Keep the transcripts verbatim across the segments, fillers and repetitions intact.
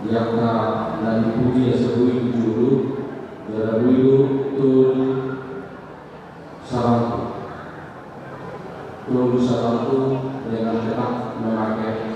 Di angka na dipuji asa boi tu jolo, jala boi do tolu sabangku. Tolu sabangku dengan tetap memakai.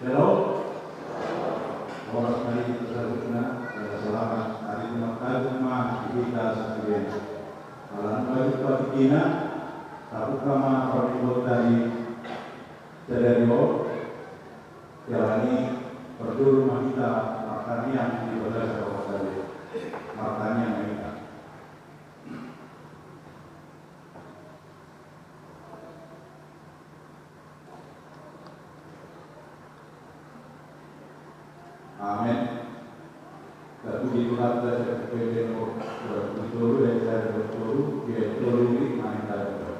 Halo. Horas ma di hita saluhutna, jala selamat ari Jumat Agung ma di hita saluhutna. Ala nunga jumpa tingkina, tabuka ma parmingguonta di sadari on. Jala ni parjolo ma hita martangiang di bagasan rohanta. Martangiang ma hita. Amen. Terpuji Tuhan, terpuji Tuhan, terpuji Tuhan, terpuji Tuhan, terpuji Tuhan.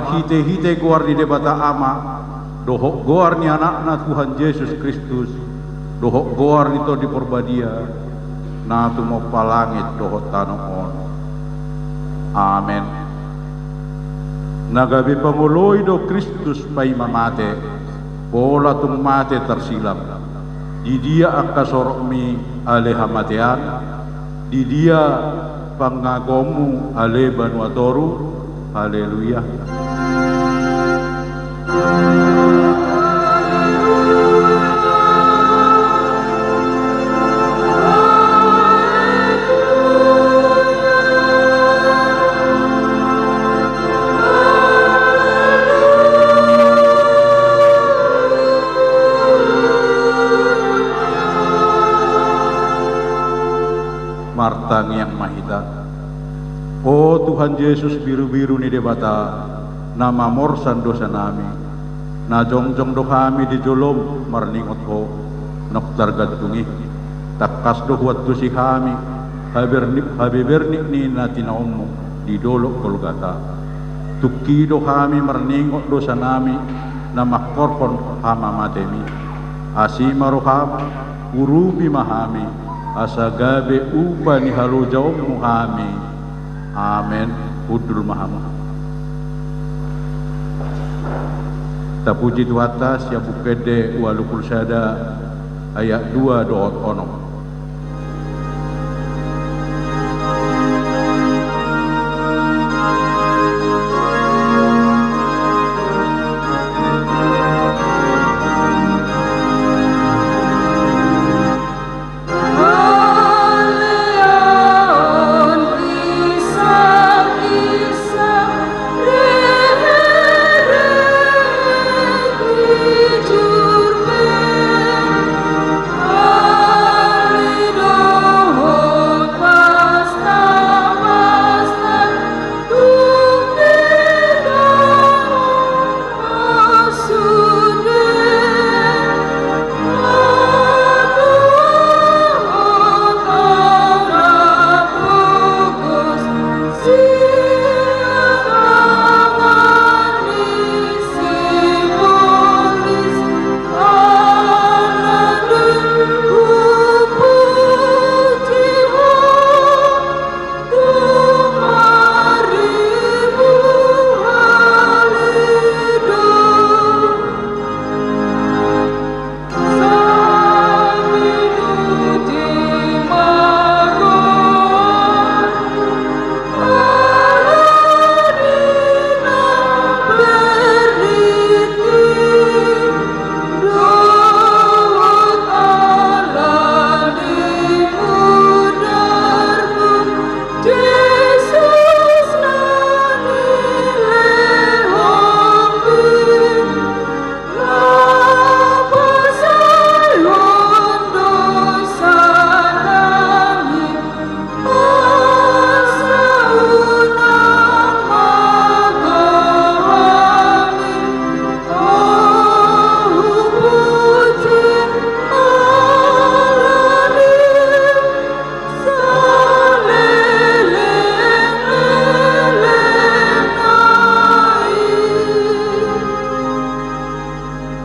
Marhitehite goar ni Debata Ama, dohot goar ni Anakna Tuhan Jesus Kristus, dohot goar ni Tondi Parbadia, na tumompa langit dohot tano on. Amen. Na gabe pangoloi do Kristus paima mate, pola tung mate tarsilang. Di dia angka sorokmi ale hamatean? Di dia pangagoonmu ale banua toru? Haleluya. Martangiang ma hita. O Tuhan Jesus, birubiru ni Debata, na mamorsan dosanami, na jongjong do hami di jolom marningot Ho, nang targantung i. Tangkas do huantusi hami haberni-, habebernit ni na tinaonmu di dolok Golgata. Tungki do hami marningot dosanami na mangkorhon hamamatemi. Asi ma roham, urupi ma hami, asa gabe upa ni halojaonmu hami. Amen. Hundul ma hamu. Tapuji Tuhanta, sian Buku Ende ualu pulu sada ayat dua dohot onom.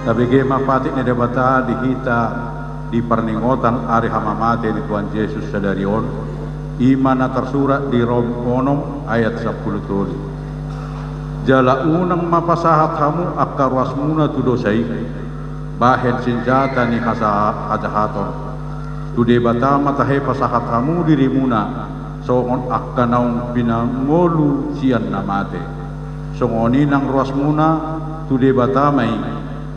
Tabege ma patik ni Debata di hita di parningotan ari hamamate ni Tuhan Jesus sadari on, i ma na tarsurat di Rom onom ayat sampulu tolu. Jala unang ma pasahat hamu angka ruasmuna tu dosa i, bahen sinjata ni hasa-, hajahaton. Tu Debata ma tahe pasahat hamu dirimuna, songon angka naung pinangolu sian na mate. Songon i nang ruasmuna, tu Debata ma i,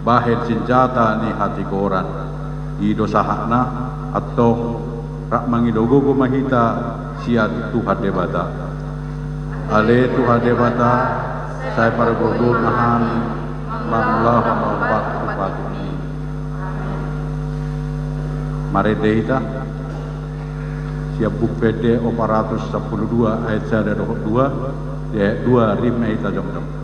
bahen sinjata ni hatigoran. I do sahatna, antong rap mangido gogo ma hita sian Tuhan Debata. Ale Tuhan Debata, sai pargogo ma hami, mangulahon na patupatuMi. Marende hita. Sian Buku Ende opat ratus sampulu dua ayat sada dohot dua, di ayat dua rim ma hita jongjong.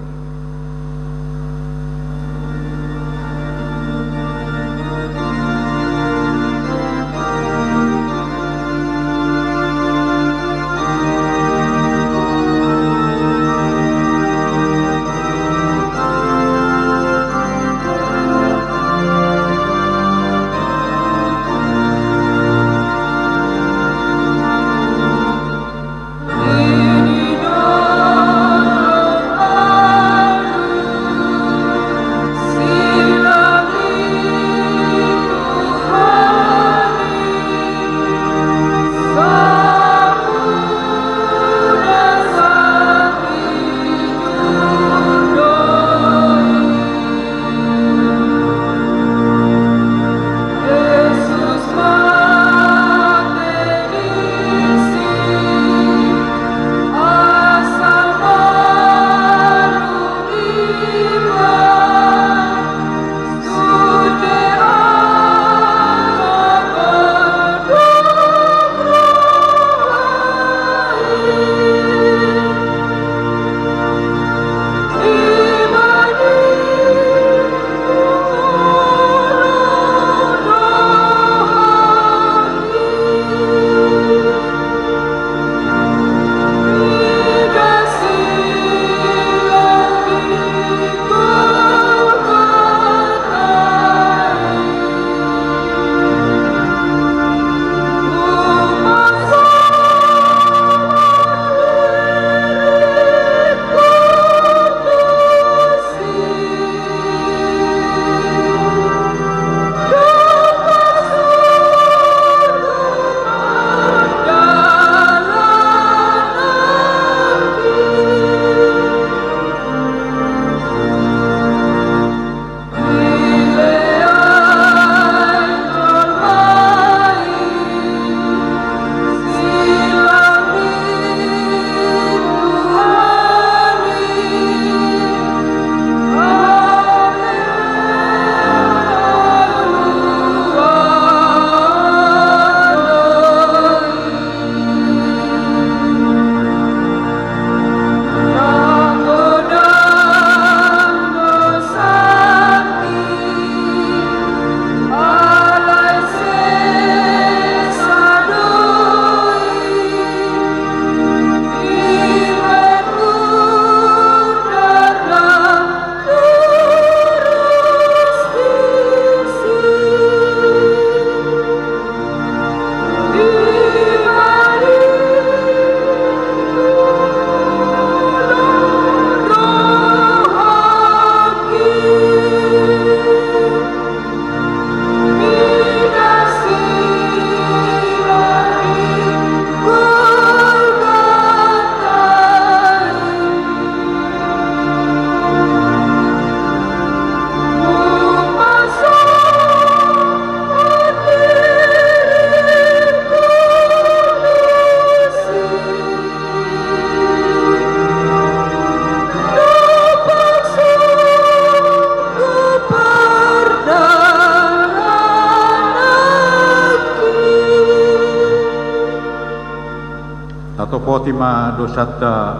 Sopoti ma dosanta,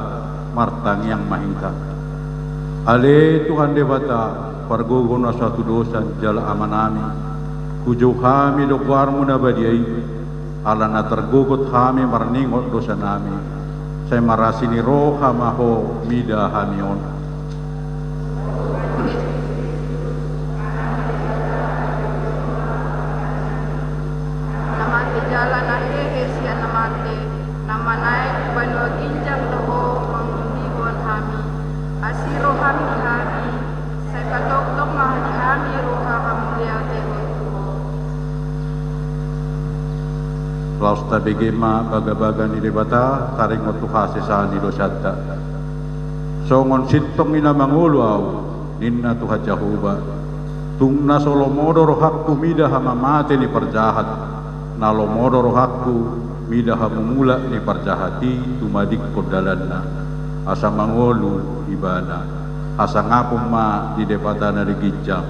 martangiang ma hita. Ale Tuhan Debata, pargogo na so hatudosan jala Amanami, hujou hami do goarmu na badia i, ala na targogot hami marningot dosanami, sai marasi ni roha ma Ho mida hami on. Na mate jala na hehe sian na mate, na manaek tu banua ginjang do Ho mangulahon hami. Asi roham di hami, sai patoktok ma di hami roha hamuliateon tu Ho. Laos tabege ma bagabaga ni Debata, taringot tu hasesaan ni dosanta. Songon sintong i na mangolu ahu, ninna Tuhan Jahowa, tung na so lomo do rohangku mida hamamate ni parjahat, na lomo do rohangku mida hamumulak ni parjahat i tumadingkon dalanna, asa mangolu ibana. Hasangapon ma di Debata na di ginjang.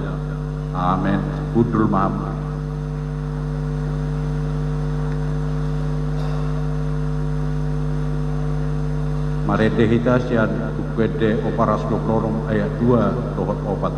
Amen. Hundul ma hamu. Marende hita sian Buku Ende opat ratus dua puluh enam ayat dua dohot opat.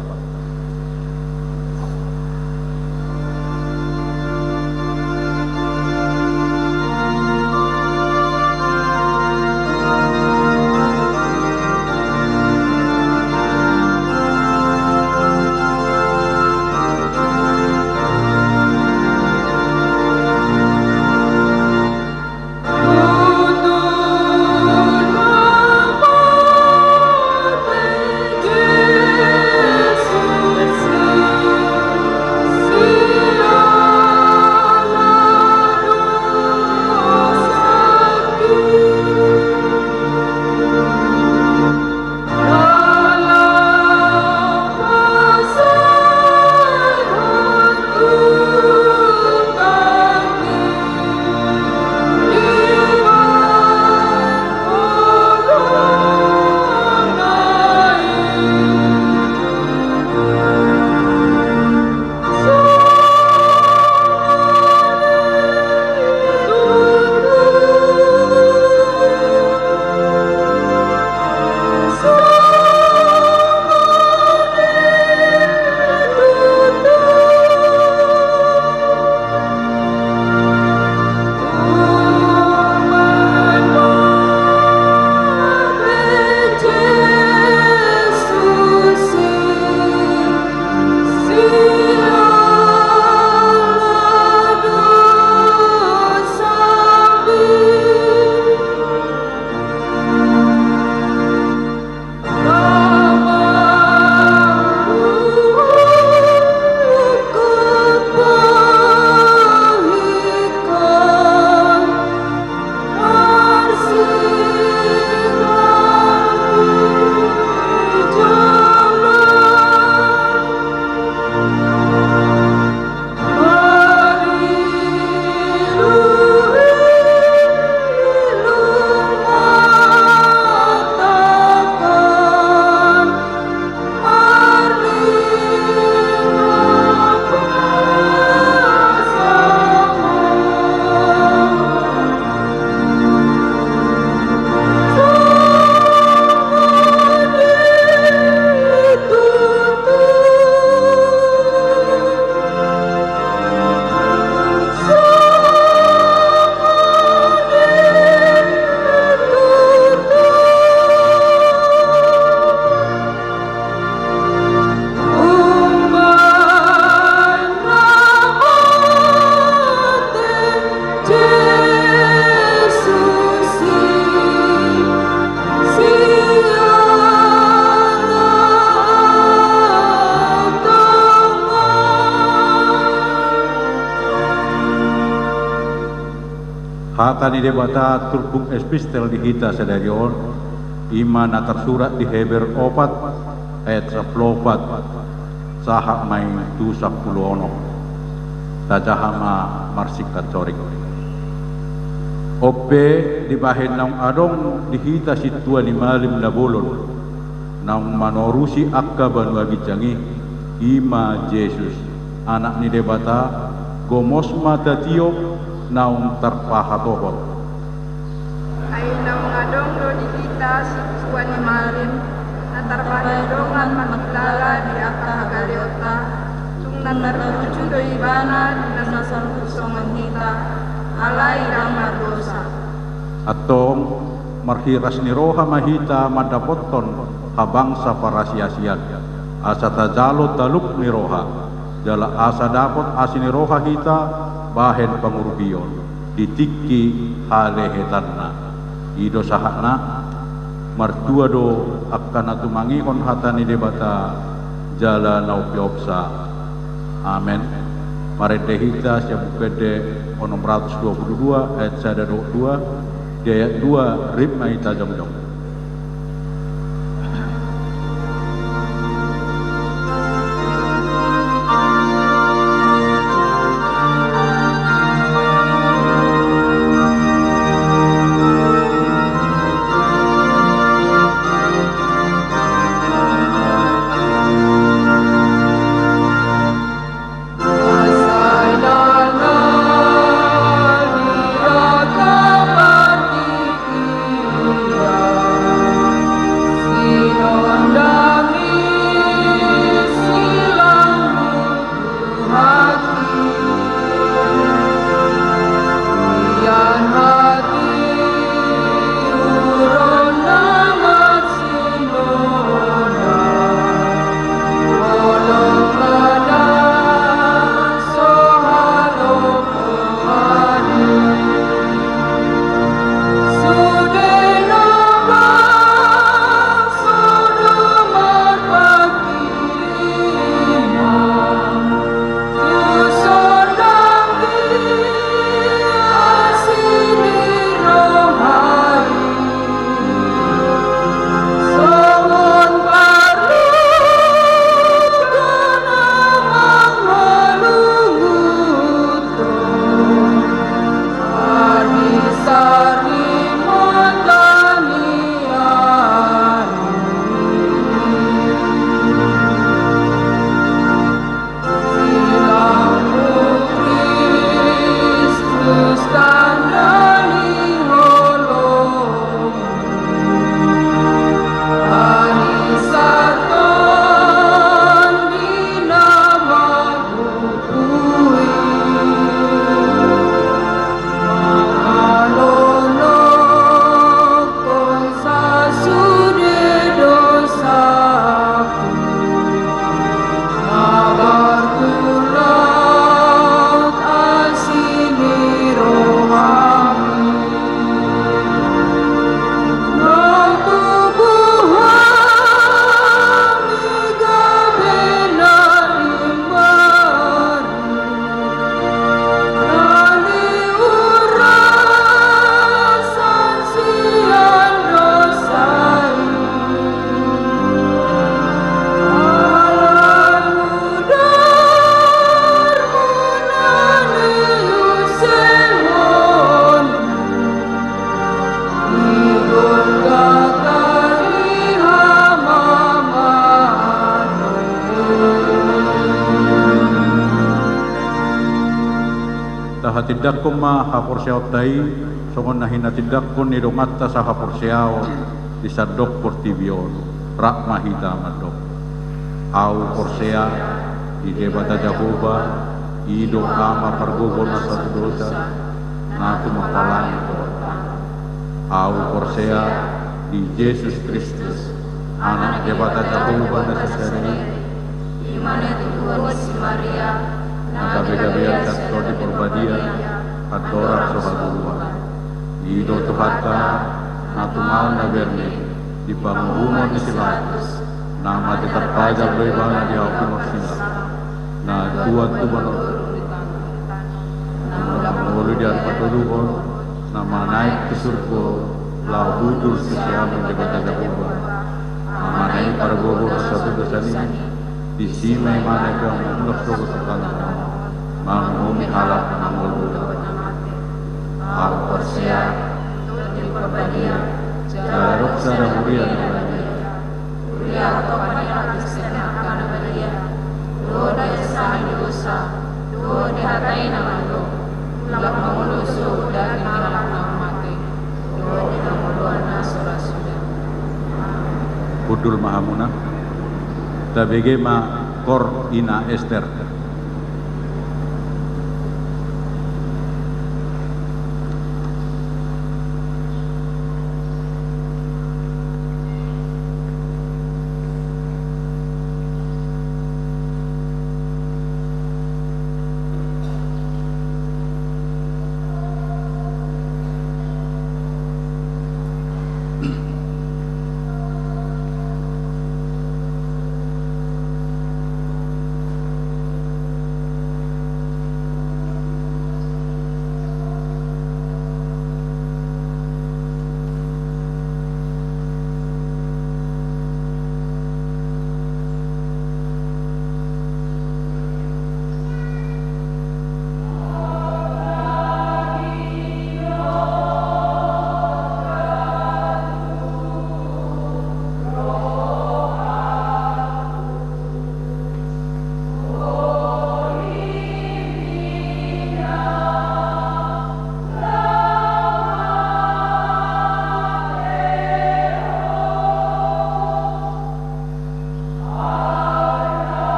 Hata ni Debata turpuk epistel di hita sadari on, i ma na tarsurat di Heber opat ayat sampulu opat sahat ma i tu sampulu onom. Tajaha ma marsingkat soring. On pe dibahen naung adong di hita sintua ni malim na bolon, naung manorusi angka banua ginjang i, i ma Jesus, Anak ni Debata, gomos ma tatiop naung tarpahatohot. Ai Sintua ni malim, na tarbahen dongan mangkilala di angka hagaleonta, tung na tartuju do ibana di na saluhut songon hita, alai ndang mardosa. Antong, marhiras ni roha ma hita mandapothon habangsa parasiasian, asa tajalo taluk ni roha, jala asa dapot asi ni roha hita bahen pangurupion di tingki halehetanna. I do sahatna. Martua do angka na tumangihon hata ni Debata jala na umpeopsa. Amen. Marende hita sian Buku Ende onom ratus dua puluh dua ayat sada dohot dua, di ayat dua rap ma hita jongjong. Tahatindangkon ma haporseaonta i, songon na hinatindangkon ni donganta sahaporseaon di sandok portibi on. Rap ma hita mandok. Ahu porsea di Debata Jahowa, i do Ama pargogo na satu dosa, na tumompa langit dohot tano. Ahu porsea di Jesus Kristus, Anak Debata Jahowa na sasada i, i ma na ditubuhon ni si Maria, na gabegabean sian Tondi Porbadia, andorang so hatubuan. I do Tuhanta, na tumaon na berne di panguhumon ni si Pilatus, na mate tarpajal do ibana di ahu pinarsilang, na tuat tu banua toru, na mulak mangolu di ari patoluhon, na manaek tu surgo, laho butul tu siamun Debata Jahowa, Amana i pargogo na satu dosa i, disi ma ibana gabe mulak sogot tu tano, manguhumi halak na mangolu dohot na mate. Ahu porsea di Tondi Porbadia, jala adong sada huria na badia. Huria otopan ni halak Kristen angka na badia, dohot di hasesaan ni dosa, dohot di hata i na mandok, mulak mangolu sogot daging ni halak na mate, dohot di hangoluan na so ra suda. Hundul ma hamuna. Tabege ma kor Ina Ester.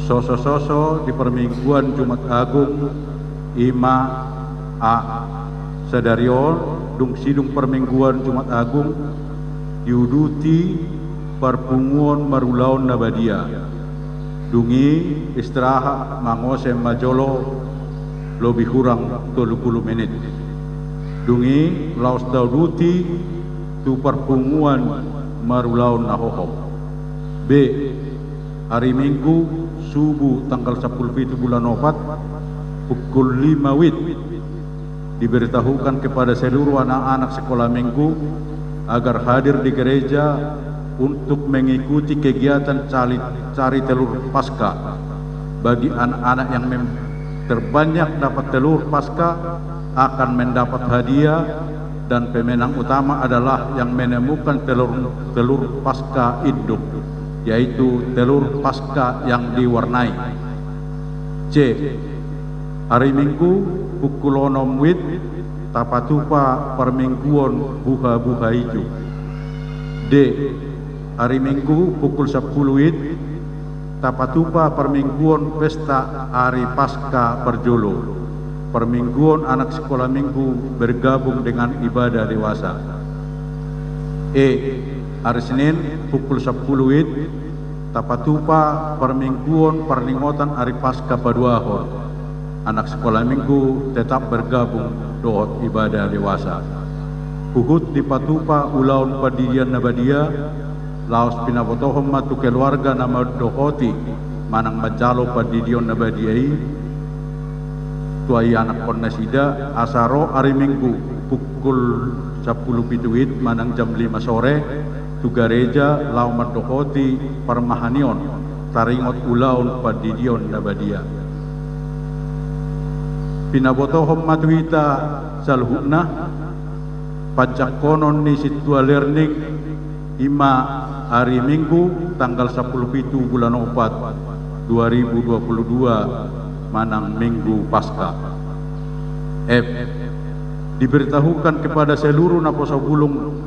Sosososo di parmingguan Jumat Agung i ma a. Sadari on, dung sidung parmingguan Jumat Agung, diuduti parpunguon marulaon na badia. Dung i istirahat mangose ma jolo lobi hurang tolu pulu menit. Dung i laos tauduti tu parpunguan marulaon na hohom. Be. Hari Minggu, subuh tanggal sampulu pitu bulan opat, pukul lima wit, diberitahukan kepada seluruh anak-anak sekolah minggu agar hadir di gereja untuk mengikuti kegiatan cari, cari telur Paskah. Bagi anak-anak yang mem-, terbanyak dapat telur Paskah akan mendapat hadiah, dan pemenang utama adalah yang menemukan telur, telur Paskah induk, yaitu telur Paskah yang diwarnai. C. Hari Minggu, pukul onom wit, tapatupa parmingguon buha-buha ijuk. D. Hari Minggu, pukul sampulu wit, tapatupa parmingguon pesta ari Paskah parjolo. Parmingguon anak sekolah minggu bergabung dengan ibadah dewasa. E. Hari Senin, pukul sampulu wit, tapatupa parmingguon parningotan ari Paskah paduahon. Anak sekolah minggu tetap bergabung dohot ibadah dewasa. Huhut dipatupa ulaon pandidion na badia, laos pinabotohon ma tu keluarga na mandohoti manang manjalo pandidion na badia i tu ianakhon nasida, asa ro ari Minggu pukul sampulu pitu wit manang jam lima sore tu gareja laho mandohoti parmahanion taringot ulaon pandidion na badia. Pinabotohon ma tu hita saluhutna, panjangkonon ni Sintua Learning i ma ari Minggu tanggal sampulu pitu bulan opat dua ribu dua puluh dua manang Minggu Paskah. F. Diberitahukan kepada seluruh naposo bulung,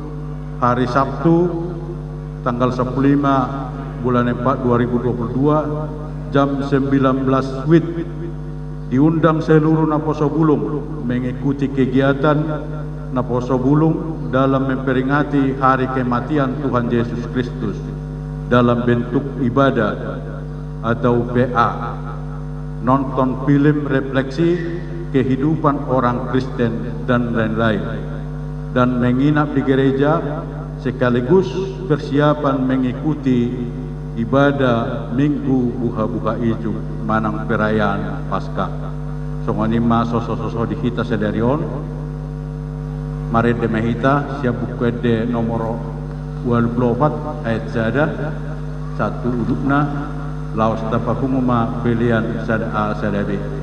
hari Sabtu tanggal sampulu lima bulan empat dua ribu dua puluh dua, jam sembilan belas wit, diundang seluruh naposo bulung mengikuti kegiatan naposo bulung dalam memperingati hari kematian Tuhan Yesus Kristus dalam bentuk ibadah atau P A, nonton film refleksi kehidupan orang Kristen, dan lain-lain, dan menginap di gereja sekaligus persiapan mengikuti ibadah Minggu buha-buha ijuk manang perayaan Paskah. Songon i ma soso-soso di hita sadari on. Marende ma hita sian Buku Ende nomor ualu pulu opat ayat sada sahat tu udutna, laos tapapungu ma pelean sada A sada B.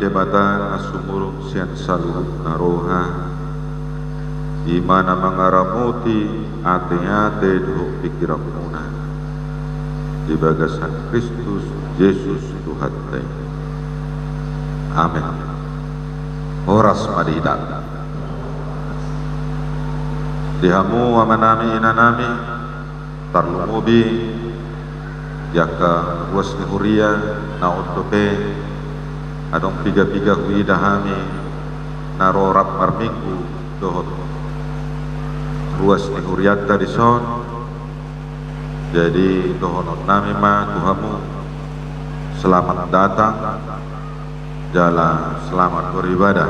Debata na sumurung sian saluhutna roha, i ma na mangaramoti ateate dohot pingkiranmuna di bagasan Kristus Jesus Tuhanta i. Amen. Horas ma di hita. Di hamu amanami, inanami, tarlumobi di angka ruas ni huria na on dope adong piga-piga huida hami na ro rap marminggu dohot ruas ni hurianta dison. Jadi dohononnami ma tu hamu, selamat datang jala selamat beribadah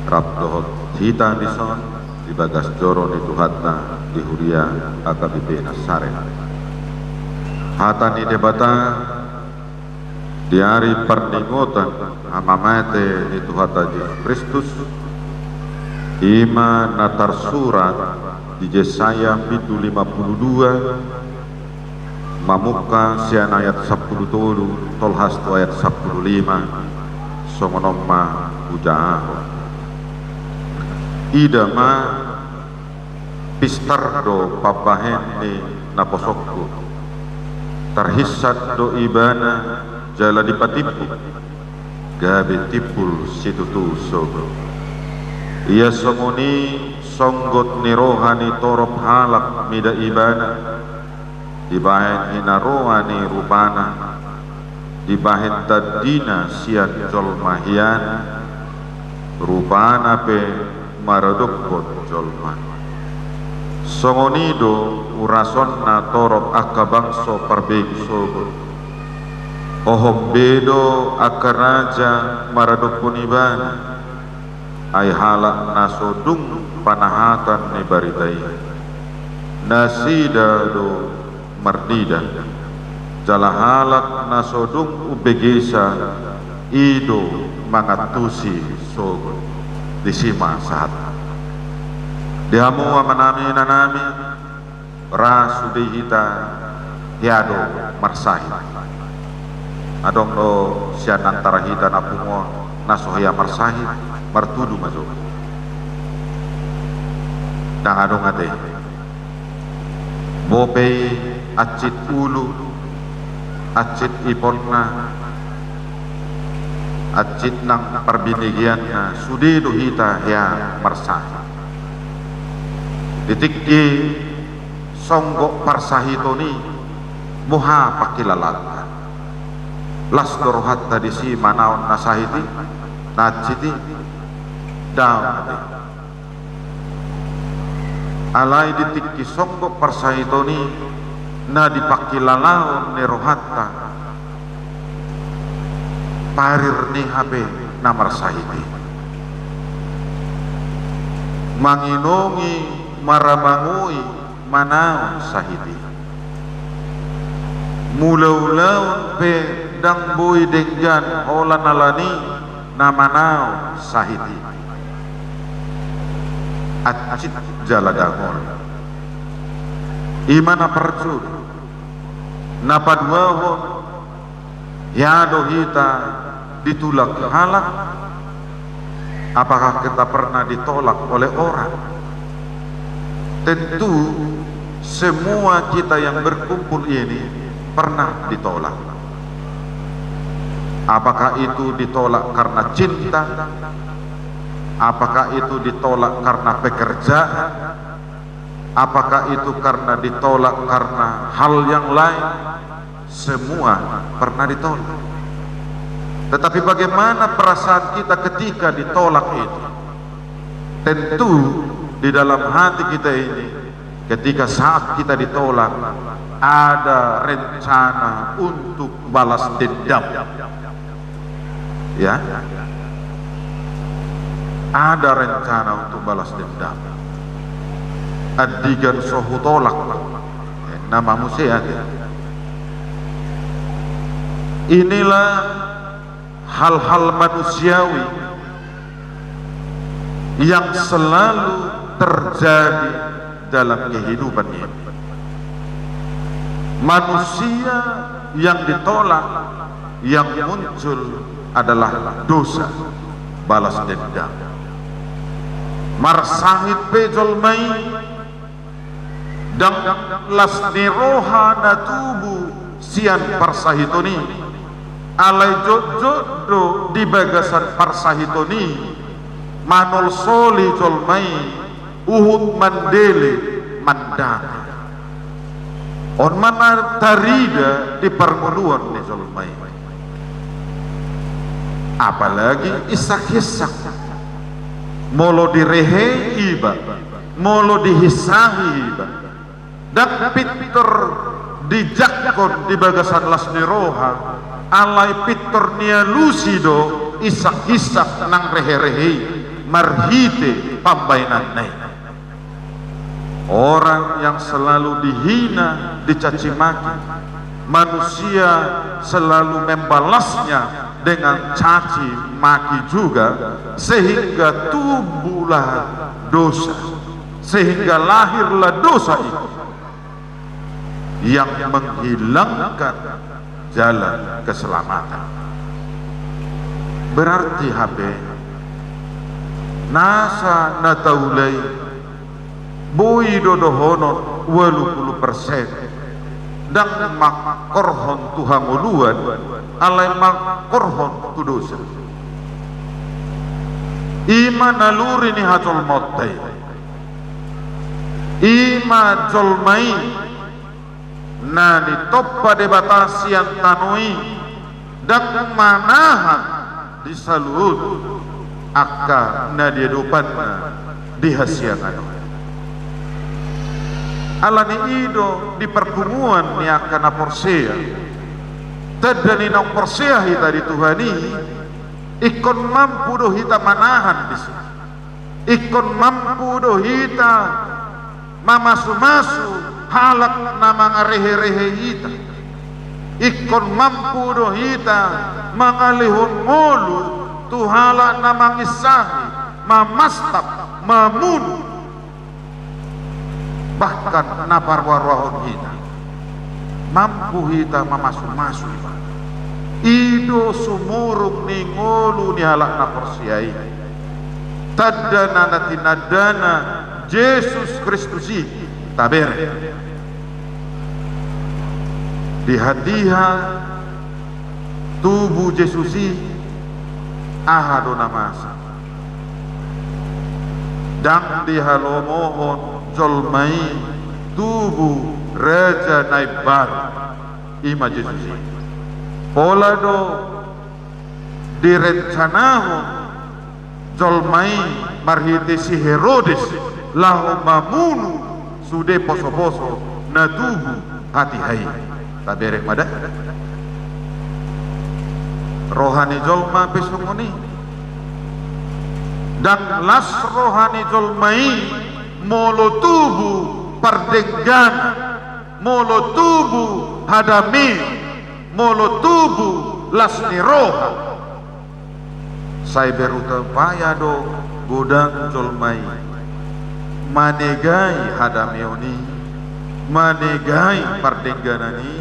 rap dohot hita dison di bagas joro ni Tuhanta di huria H K B P Nasaret. Hata ni Debata di ari parningotan hamamate ni Tuhanta Jesus Kristus, i ma na tarsurat di Jesaya pitu lima pulu dua, mamungka sian ayat sampulu tolu tolhas tu ayat sampulu lima, songon on ma hujaha. Ida ma, pistar do pambahen ni naposongku, tarhinsat do ibana jala dipatimbul, gabe timbul situtu sogot. Ia songon i songgot ni roha ni torop halak mida ibana, dibahen hinaroan ni rupana, dibahen tandina sian jolma hian, rupana pe maradophon jolma. Songon i do urasonna torop angka bangso parbegu sogot. Hohom be do angka raja maradophon ibana, ai halak na so dung panahatan ni barita i. Nasida do marnida, jala halak na so dung umbegesa i do mangantusi sogot. Disi ma sahat. Di hamu amanami, inanami, ra sude hita hea do marsahit. Adong do sian antara hita na pungu on na so hea marsahit? Martudu ma jo. Ndang adong ate. Bope i hansit ulu, hansit iponna, hansit nang parbinegeanna, sude do hita hea marsahit. Di tingki songgop parsahiton i, boha pangkilalaanta? Las do rohanta disi manaon na sahit i, na hansit i? Daong ate. Alai di tingki songgop parsahiton i, na di pangkilalaon ni rohanta, parir ni hape na marsahit i. Manginongi, maramangoi, manaon sahit i. Mulaulaon pe ndang boi denggan holan ala ni na manaon sahit i. Hansit jala dangol. I ma na parjolo. Na paduahon, hea do hita ditulak halak? Apakah kita pernah ditolak oleh orang? Tentu semua kita yang berkumpul ini pernah ditolak. Apakah itu ditolak karena cinta? Apakah itu ditolak karena pekerjaan? Apakah itu karena ditolak karena hal yang lain? Semua pernah ditolak. Tetapi bagaimana perasaan kita ketika ditolak itu? Tentu di dalam hati kita ini, ketika saat kita ditolak, ada rencana untuk balas dendam. Ya. Ada rencana untuk balas dendam. Andigan so hutolak, na ma muse ate. Inilah hal-hal manusiawi yang selalu terjadi dalam kehidupan ini. Manusia yang ditolak, yang muncul adalah dosa, balas dendam. Marsahit pe jolma i, ndang las ni roha na tubu sian parsahiton i. Alai jotjot do di bagasan parsahiton i manolsoli jolma i, huhut mandele, mandate. On ma na tarida di parngoluon ni jolma i. Apalagi isak-isak. Molo direhei iba, molo dihinsahi iba, ndang pintor dijangkon di bagasan las ni roha, alai pintor nialusi do isak-isak nang rehe-rehe i marhite pambaenanna i. Orang yang selalu dihina, dicaci maki, manusia selalu membalasnya dengan caci maki juga, sehingga tumbuhlah dosa, sehingga lahirlah dosa itu yang menghilangkan jalan keselamatan. Berarti hape nasa na taula i boi do dohonon ualu pulu persen ndang mangkorhon tu hangoluan, alai mangkorhon tu dosa. I ma naluri ni hajolmaonta i. I ma jolma i na nitompa Debata sian tano i, ndang manahan di saluhut angka na diadopanna di hasiangan on. Alani i do di parpunguan ni angka na porsea, tanda ni naung porsea hita di Tuhan i, ingkon mampu do hita manahan disi. Ingkon mampu do hita mamasumasu halak na mangareherehe hita. Ingkon mampu do hita mangalehon ngolu tu halak na manginsahi, mamastap, mamunu, bahkan na paruaruahon hita. Mampu hita mamasumasu iba. I do sumurung ni ngolu ni halak na porsea i. Tanda na tinandana Jesus Kristus i, tabereng. Di hatiha tubu Jesus i, aha do na masa? Ndang dihalomohon jolma i tubu raja na imbaru, i ma Jesus i. Pola do direncanahon jolma i marhite si Herodes laho mamunu sude posoposo na tubu hatiha i. Tabereng ma da. Roha ni jolma pe songon i. Ndang las roha ni jolma i molo tubu pardengganan, molo tubu hadameon, molo tubu las ni roha. Sai berupaya do godang jolma i manegai hadameon i, manegai pardengganan i,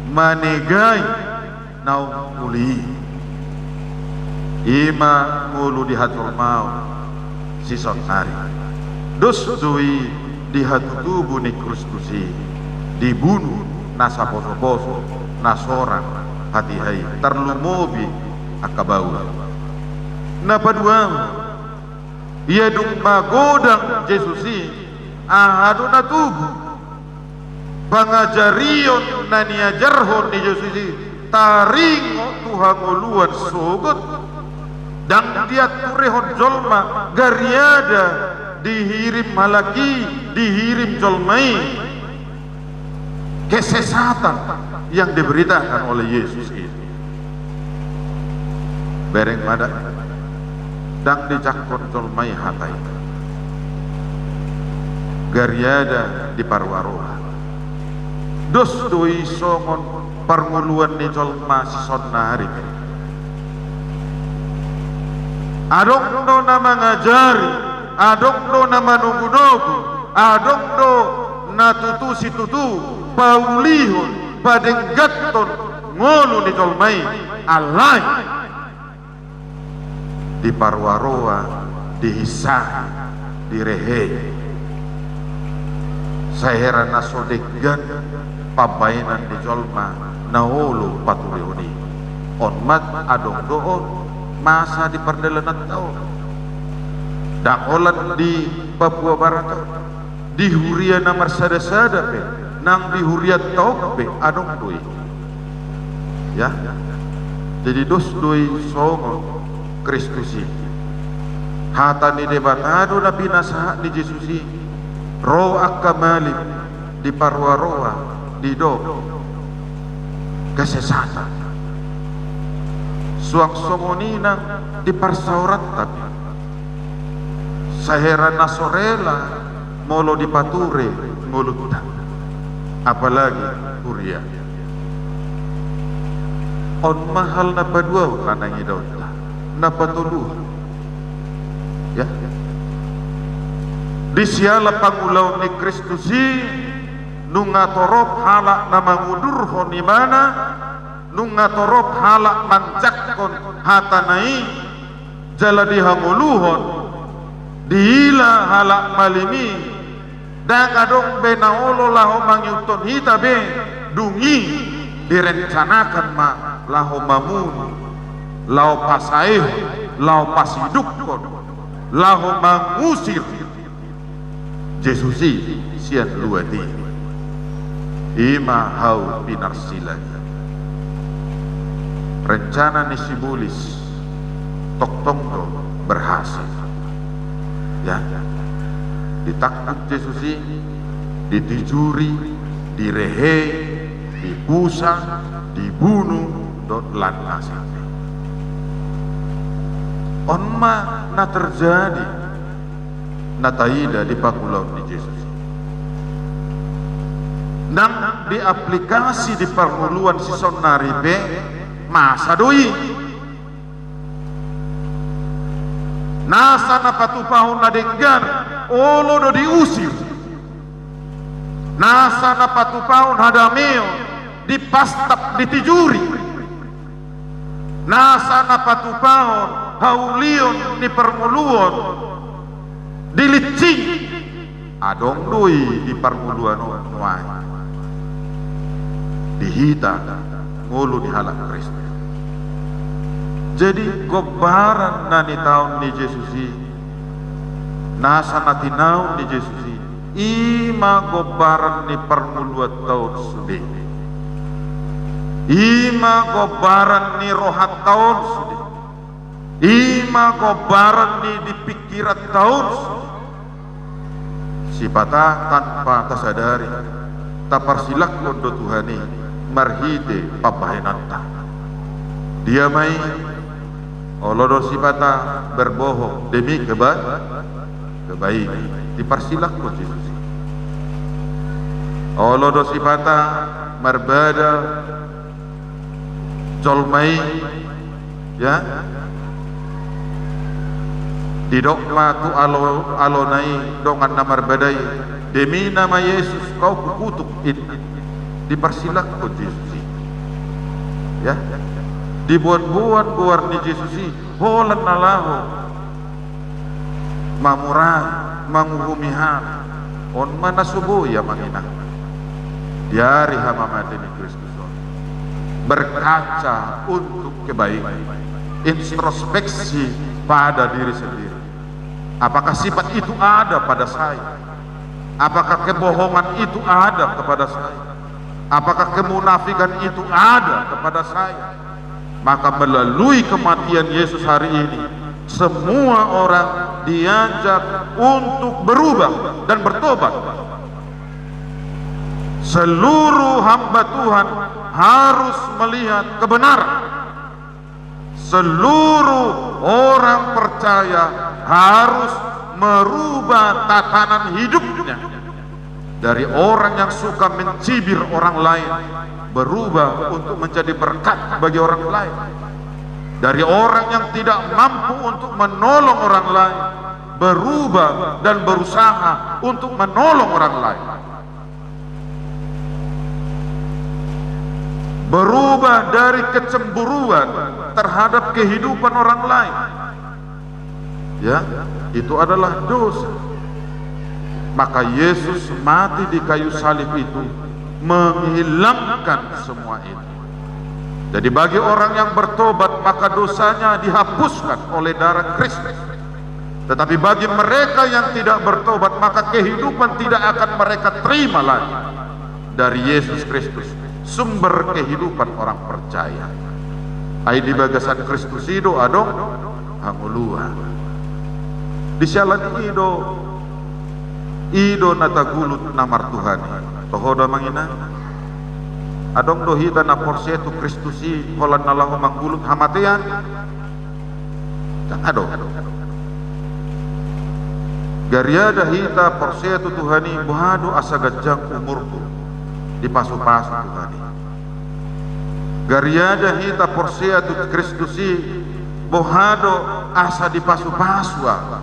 manegai naung uli i. I ma ngolu di hajolmaon sisonari. Dos do i di hatutubu ni Kristus i, dibunu nasa posoposo na sorang hatiha i, tarlumobi angka baoa. Na paduahon, ia dung magodang Jesus i, aha do na tubu? Pangajarion na niajarhon ni Jesus i taringot tu hangoluan sogot. Ndang dianturehon jolma gariada dihirim halak i, dihirim jolma i. Kesesatan yang diberitakan oleh Yesus i. Bereng ma da, ndang dijangkon jolma i hata i. Gariada diparuaroha. Dos do i songon parngoluan ni jolma sisonari. Adong do na mangajari, adong do na manogunogu, adong do na tutu situtu paulihon, padengganhon ngolu ni jolma i, alai diparoaroa, dihinsahi, direhei. Sai hera na so denggan pambahenan ni jolma na olo paturehon i. On ma adong do on masa di pardalananta on. Ndang holan di Papua Barat on. Di huria na marsadasada pe, nang di hurianta on pe adong do i. Ya. Jadi dos do i songon Kristus i. Hata ni Debata do na pinasahat ni Jesus i. Ro angka malim diparoaroa, didok kesesatan. Suang songon i nang di parsaoranta pe. Sai hera na so rela molo dipature ngolunta, apalagi huria. On ma hal na paduahon na naeng idaonta. Na patoluhon, ya, di siala pangulaon ni Kristus i, nunga torop halak na mangudurhon ibana, nunga torop halak manjangkon hatana i, jala dihangoluhon, diila halak malim i. Ndang adong be na olo laho mangihuthon hita be. Dung i direncanakan ma laho mamunu, laho pasaehon, laho pasidukhon, laho mangusir Jesus i sian luat i. I ma hau pinarsilang i. Rencana ni sibolis tongtong do berhasil. Ya, ditangkup Jesus i, ditijuri, direhei, dipusa, dibunu, dohot lan na sahali. On ma na terjadi na taida di pangulaon ni Jesus. Nang di aplikasi di parngoluan sisonari pe masa do i. Nasa na patupahon na denggan, olo do diusir. Nasa na patupahon hadameon, dipastap, ditijuri. Nasa na patupahon haulion ni parngoluon, dilinsingi. Adong do i di parngoluan on nuaeng. Di hita ngolu ni halak Kristen. Jadi gombaran na nitaon ni Jesus i, nasa na tinaon ni Jesus i, i ma gombaran ni parngoluanta on sude. I ma gombaran ni rohanta on sude. I ma gombaran ni di pingkiranta on sude. Sipata tanpa tasadari, taparsilanghon do Tuhan i marhite pambahenanta. Dia ma i, olo do sipata berbohong demi keba-, kebaikan, diparsilanghon Jesus i. Olo do sipata marbada jolma i, ya. Didok ma tu alo, alona i, dongan na marbada i, demi nama Yesus kau kukutuk, in, diparsilanghon Jesus i. Ya. Diboan-boan goar ni Jesus i, holan na laho mamurahi, manguhumi halak. On ma na so boi, amang inang, di ari hamamate ni Kristus on. Berkaca untuk kebaikan. Introspeksi pada diri sendiri. Apakah sifat itu ada pada saya? Apakah kebohongan itu ada kepada saya? Apakah kemunafikan itu ada kepada saya? Maka melalui kematian Yesus hari ini, semua orang diajak untuk berubah dan bertobat. Seluruh hamba Tuhan harus melihat kebenaran. Seluruh orang percaya harus merubah tatanan hidupnya. Dari orang yang suka mencibir orang lain, berubah untuk menjadi berkat bagi orang lain. Dari orang yang tidak mampu untuk menolong orang lain, berubah dan berusaha untuk menolong orang lain. Berubah dari kecemburuan terhadap kehidupan orang lain. Ya, itu adalah dosa. Maka Yesus mati di kayu salib itu menghilangkan semua itu. Jadi bagi orang yang bertobat, maka dosanya dihapuskan oleh darah Kristus. Tetapi bagi mereka yang tidak bertobat, maka kehidupan tidak akan mereka terima lagi dari Yesus Kristus, sumber kehidupan orang percaya. Ai di bagasan Kristus i do adong hangoluan. Di siala ni i do, i do na tagulut na martuhan i. Toho do amang inang? Adong do hita na porsea tu Kristus i holan na laho manggulut hamatean? Ndang adong. Gariada hita porsea tu Tuhan i, boha do asa ganjang umurhu dipasupasu Tuhan i? Gariada hita porsea tu Kristus i, boha do asa dipasupasu ahu,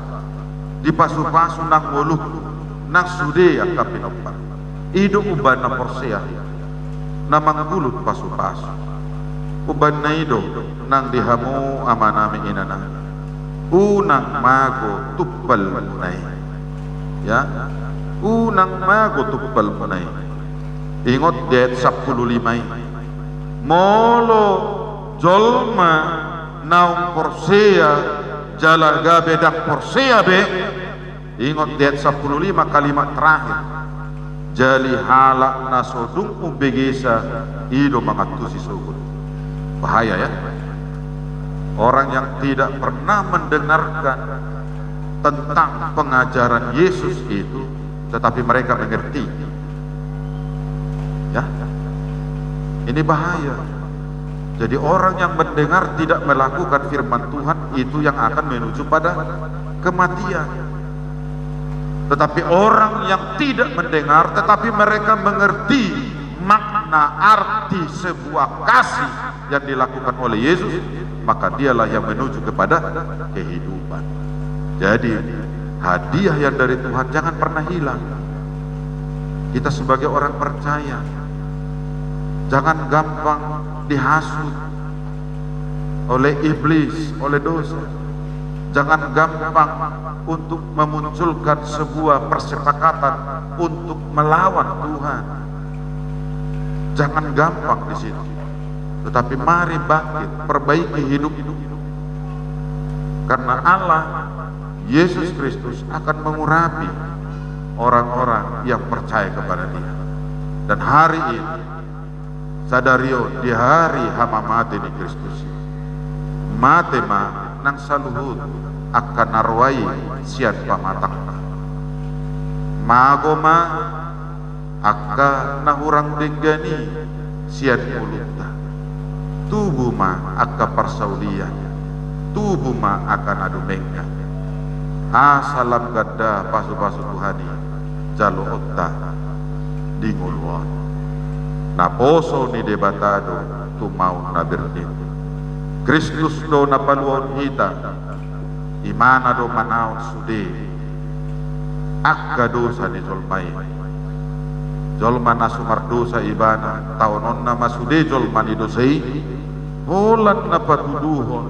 dipasupasu nang ngolungku, nang sude angka pinompar? I do umbahen na porsea i, na manggulut pasupasu. Umbahen na i do nang di hamu amanami inanami, unang mago tumpalmuna i. Ya, unang mago tumpalmuna i. Ingot di ayat sampulu lima i. Molo jolma naung porsea jala gabe ndang porsea be, ingot di ayat sampulu lima, kalimat terakhir, jala halak na so dung umbegesa i do mangantusi sogot. Bahaya, ya. Orang yang tidak pernah mendengarkan tentang pengajaran Yesus itu, tetapi mereka mengerti. Ya. Ini bahaya. Jadi orang yang mendengar tidak melakukan firman Tuhan, itu yang akan menuju pada kematian. Tetapi orang yang tidak mendengar, tetapi mereka mengerti makna arti sebuah kasih yang dilakukan oleh Yesus, maka dialah yang menuju kepada kehidupan. Jadi, hadiah yang dari Tuhan jangan pernah hilang. Kita sebagai orang percaya, jangan gampang dihasut oleh iblis, oleh dosa. Jangan gampang untuk memunculkan sebuah persepakatan untuk melawan Tuhan. Jangan gampang di situ. Tetapi mari bangkit, perbaiki hidup. Karena Allah, Yesus Kristus akan mengurapi orang-orang yang percaya kepada Dia. Dan hari ini, sadari on di ari hamamate ni Kristus i, mate ma nang saluhut angka na ro i sian pamatangta. Mago ma angka na hurang denggan i sian ngolunta. Tubu ma angka parsaulian, tubu ma angka na dumenggan. Asa lam ganda pasupasu Tuhan i jaloonta di ngolu on. Naposo ni Debata do tumaon na bernit. Kristus do na paluahon hita, Ibana do manaon sude angka dosa ni jolma i. Jolma na so mardosa ibana, taononna ma sude jolma ni dosa i, holan na patuduhon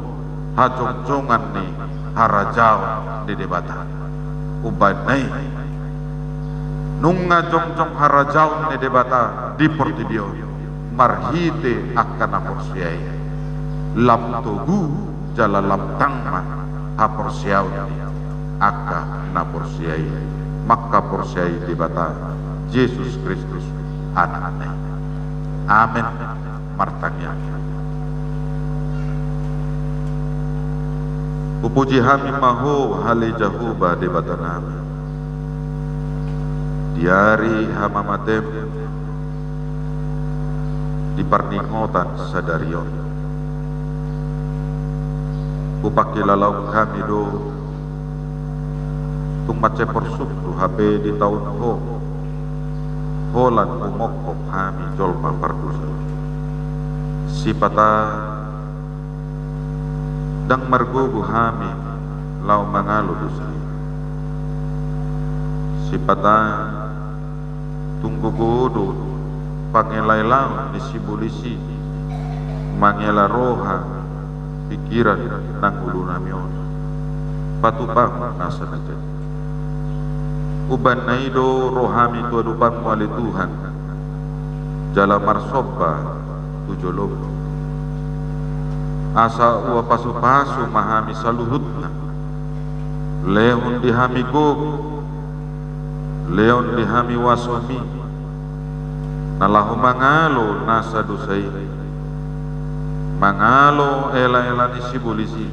hajongjongan ni harajaon ni Debata. Umbahen na i, nunga jongjong harajaon ni Debata di portibi on marhite angka na porsea i. Lam togu jala lam tang ma haporseaon ni angka na porsea i, mangkaporseai Debata Jesus Kristus Anakna i. Amen. Martangiang. Hupuji hami ma Ho ale Jahowa Debatanami, di ari hamamatem, di parningotan sadari on. Hupangkilalaon hami do, tung mansai porsuk do hape ditaon Ho, holan humophop hami jolma pardosa. Sipata ndang margogo hami laho mangalo dosa i. Sipata tung gogo do pangelaelaon ni sibolis i mangela roha, pingkiran nang ngolunami on. patupahon nasa na jadi. Umbahen na i do ro hami tu adopanmu ale Tuhan, jala marsomba tu jolomu. Asa ua pasupasu ma hami saluhutna, lehon di hami gogo, lehon di hami uasomi, na laho mangalo nasa dosa i, mangalo elaela ni sibolis i,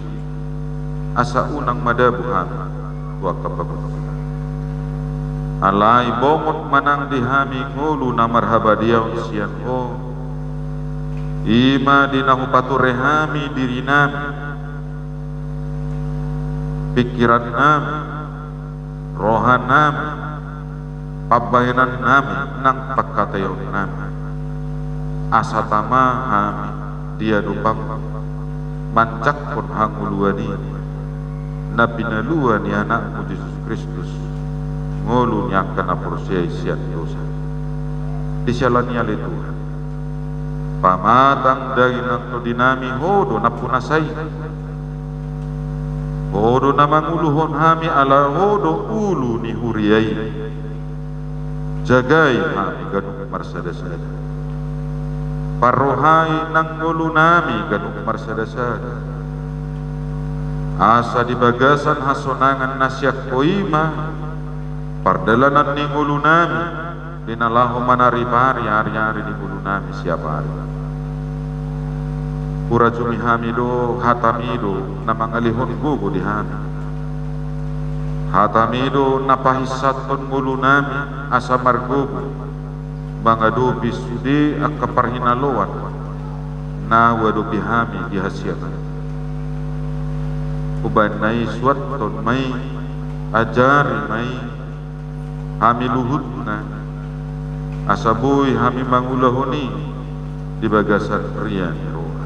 asa unang madabu hami tu angka pangunjunan. Alai bongot ma nang di hami ngolu na marhabadiaon sian Ho, i ma di na hupature hami dirinami, pingkirannami, rohanami, pambahenannami nang pangkataionnami, asa tama hami di adopanmu manjangkon hangoluan i na pinalua ni Anakmu Jesus Kristus, ngolu ni angka na porsea i sian dosa. Di siala ni i ale Tuhan, pamatang daging nang tondinami Ho do nampunasa i. Ho do na manguluhon hami ala Ho do ulu ni huria i. Jagai hami ganup marsadasada. Parrohai nang ngolunami ganup marsadasada. Asa di bagasan hasonangan na sian Ho i ma pardalanan ni ngolunami, di na laho manaripari ariari ni ngolunami siap ari. Hurajumi hami do hatami do na mangalehon gogo di hami. Hatami do na pahinsathon ngolunami asa margogo mangadopi sude angka parhinaloan na huadopi hami di hasiangan. Umbahen na i suanhon ma i, ajari ma i hami luhutna, asa boi hami mangulahon i di bagasan ria ni roha.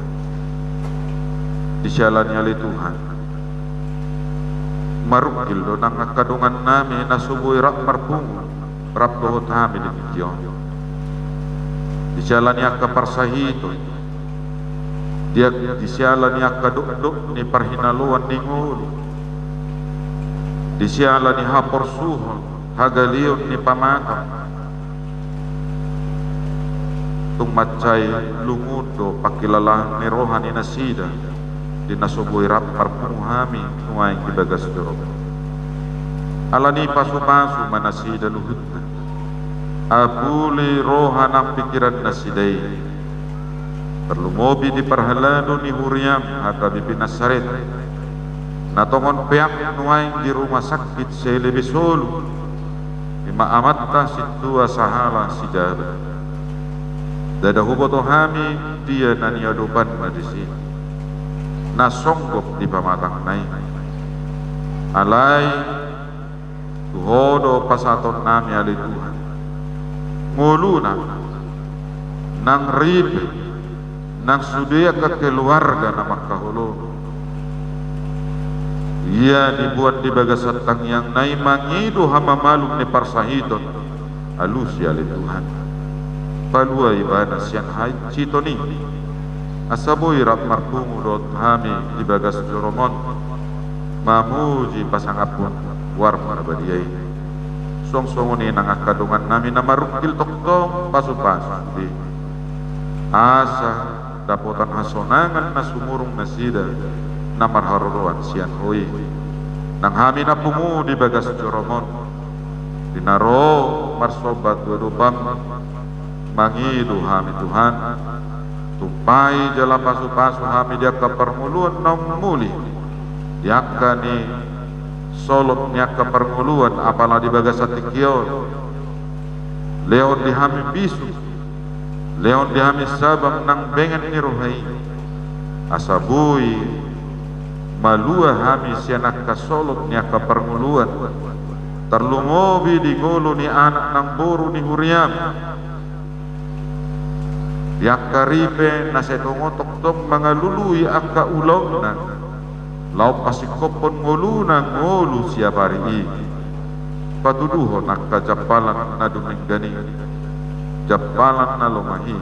Di siala ni i ale Tuhan, marungkil do nang angka dongannami na so boi rap marpungu rap dohot hami di tingki on. Di siala ni angka parsahiton, di, di siala ni angka dokdok ni parhinaloan ni ngolu, di siala ni haporsuhon, hagaleon ni pamatang, tung mansai lungun do pangkilalahan ni roha ni nasida di na so boi rap marpungu hami nuaeng di bagas joro. Alani i pasupasu ma nasida luhutna, apuli roha nang pingkiran nasida i, tarlumobi di parhalado ni huriam H K B P Nasaret, na tongon peak nuaeng di rumah sakit sahali be solu, i ma amanta sintua sahala si Jaba. Ndada huboto hami dia na niadopanna disi, na songgop di pamatangna i. Alai tu Ho do pasahatonnami ale Tuhan, ngoluna, nang ripe, nang sude angka keluarga na mangkaholongi. Ia diboan di bagasan tangiangna i mangido hamamalum ni parsahiton, alusi ale Tuhan, palua ibana sian hainsiton i, asa boi rap marpungu dohot hami di bagas jorom on, mamuji pasangaphon goarmu na badia i. Suang songon i nang angka dongannami na marungkil tongtong pasupasu sude, asa dapotan hasonangan na sumurung nasida na marharoroan sian Ho i. Nang hami na pungu di bagas jorom on, di na ro marsomba tu adopanmu, mangido hami Tuhan, tumpahi jala pasupasu hami di angka parngoluan na ummuli, di angka ni solot ni angka parngoluan apala di bagasan tingki on. Lehon di hami bisuk, lehon di hami sabam nang benget ni roha i, asa boi malua hami sian angka solot ni angka parngoluan, tarlumobi di ngolu ni anak nang boru ni huriam, di angka ripe na sai tongon tongtong mangalului angka ulaonna laho pasingkophon ngoluna ngolu siapari i, patuduhon angka jampalan na dumenggan i, jampalan na lomak i,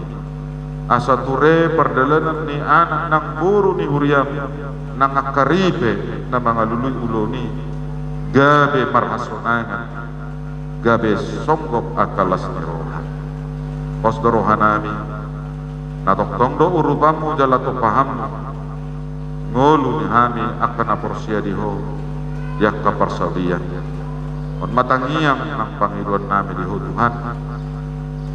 asa ture pardalanan ni anak nang boru ni huriam nang angka ripe na mangalului ulaon i gabe marhasonangan, gabe songgop angka las ni roha. Pos do rohanami, na tongtong do urupanmu jala tumpahanmu, ngolu ni hami angka na porsea di Ho di angka parsaulian. On ma tangiang nang pangidoannami di Ho Tuhan,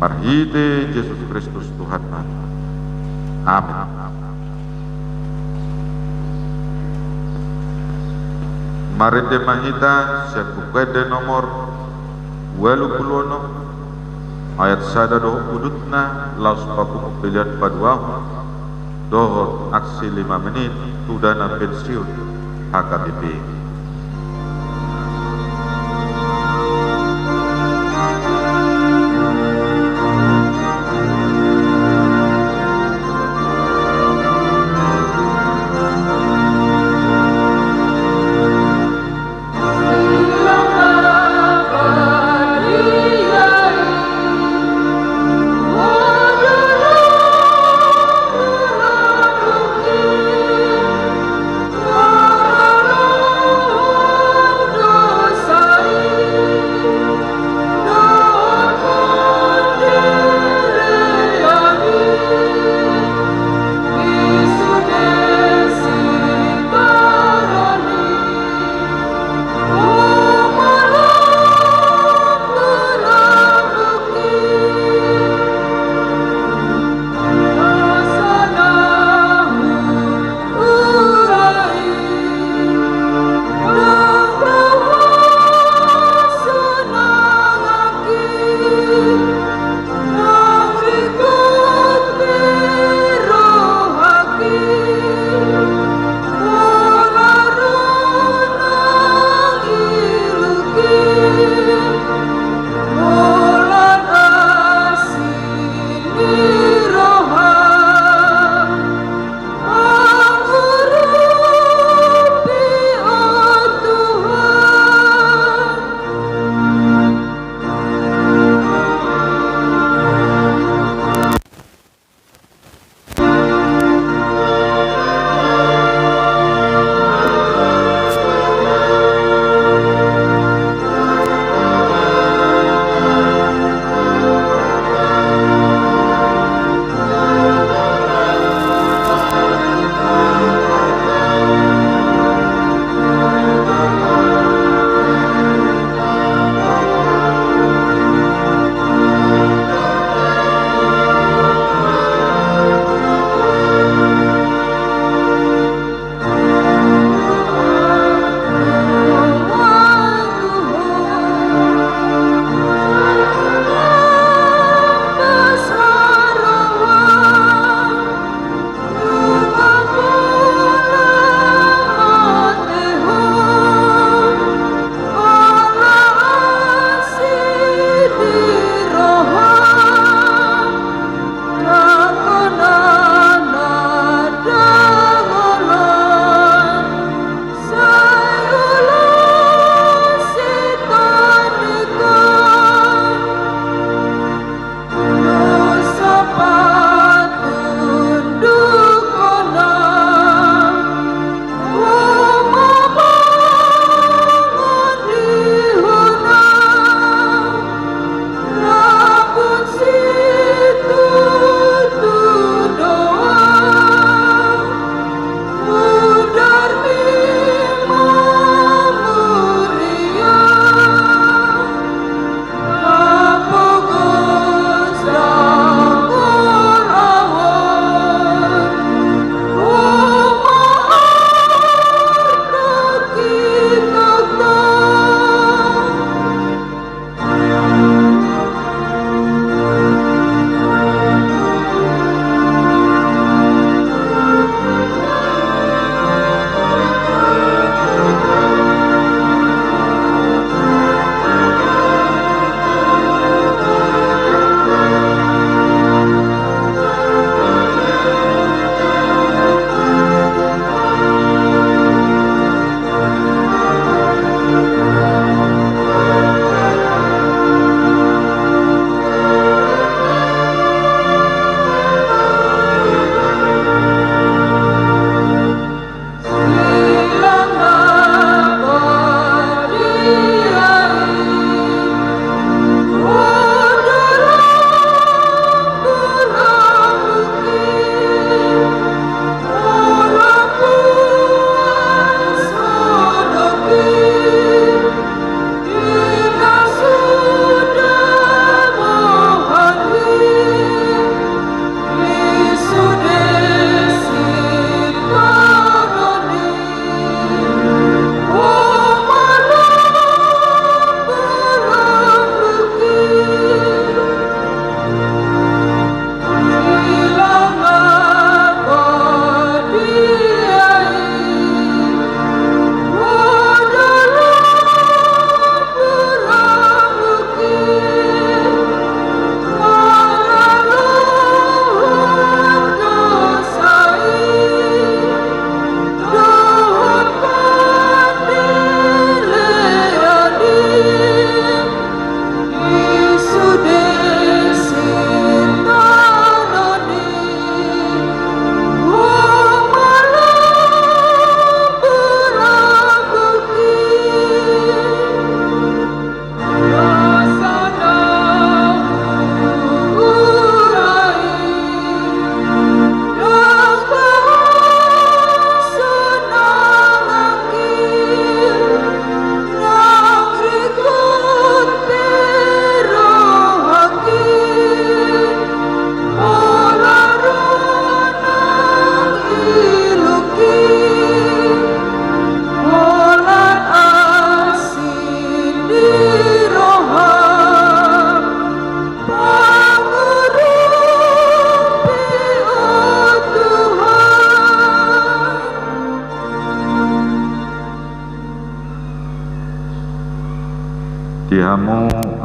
marhite Jesus Kristus Tuhannami. Amin. Marende ma hita sian Buku Ende nomor ualu pulu onom, ayat sada dohot udutna, laos papungu pelean paduahon dohot aksi lima menit tu dana pensiun H K B P.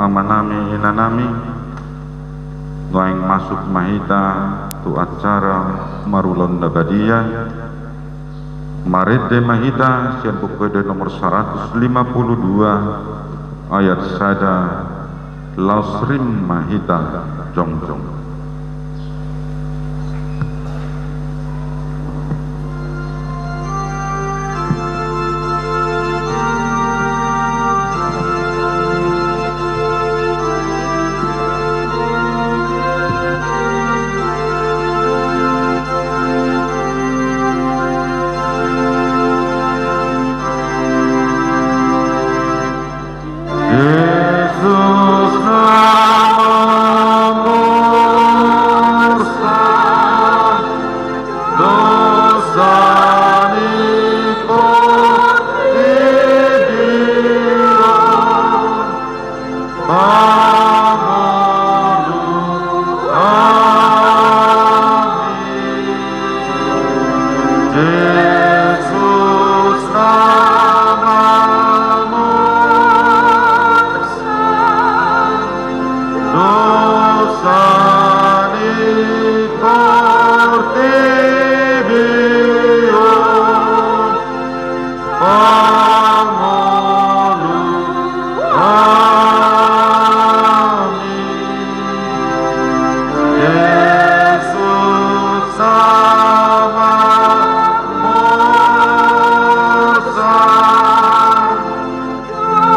Amanami, inanami, nuaeng masuk ma hita tu acara marulaon na badia. Marende ma hita sian Buku Ende nomor saratus lima pulu dua, ayat sada, laos rap ma hita jongjong. Jesus na mamursak dosa ni portibi on, pangolu hami. Jesus na mamursak dosa ni portibi on, pangolu hami. Jesus na mamursak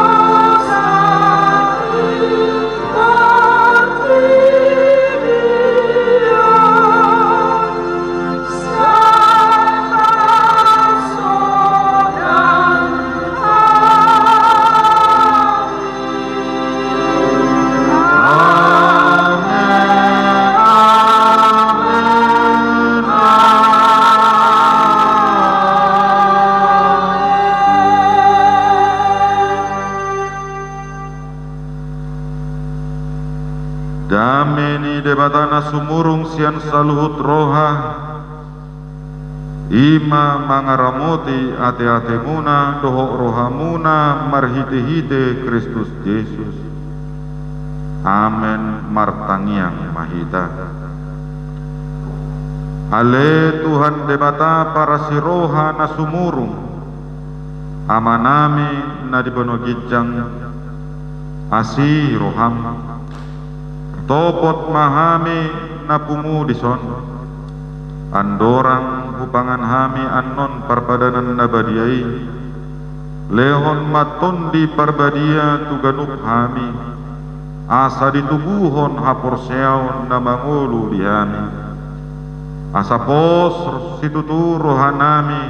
dosa ni portibi on, sai pasodan hami. Amen, amen, amen. Dame ni Debata na sumurung sian saluhut roha, i ma mangaramoti ateatemuna dohot rohamuna marhitehite Kristus Jesus. Amen. Martangiang ma hita. Ale Tuhan Debata parasiroha na sumurung, Amanami na di banua ginjang, asi roham. Topot ma hami na pungu dison. Andorang hupangan hami annon parpadanan na badia i, lehon ma Tondi Parbadia tu ganup hami, asa ditubuhon haporseaon na mangolu di hami. Asa pos situtu rohanami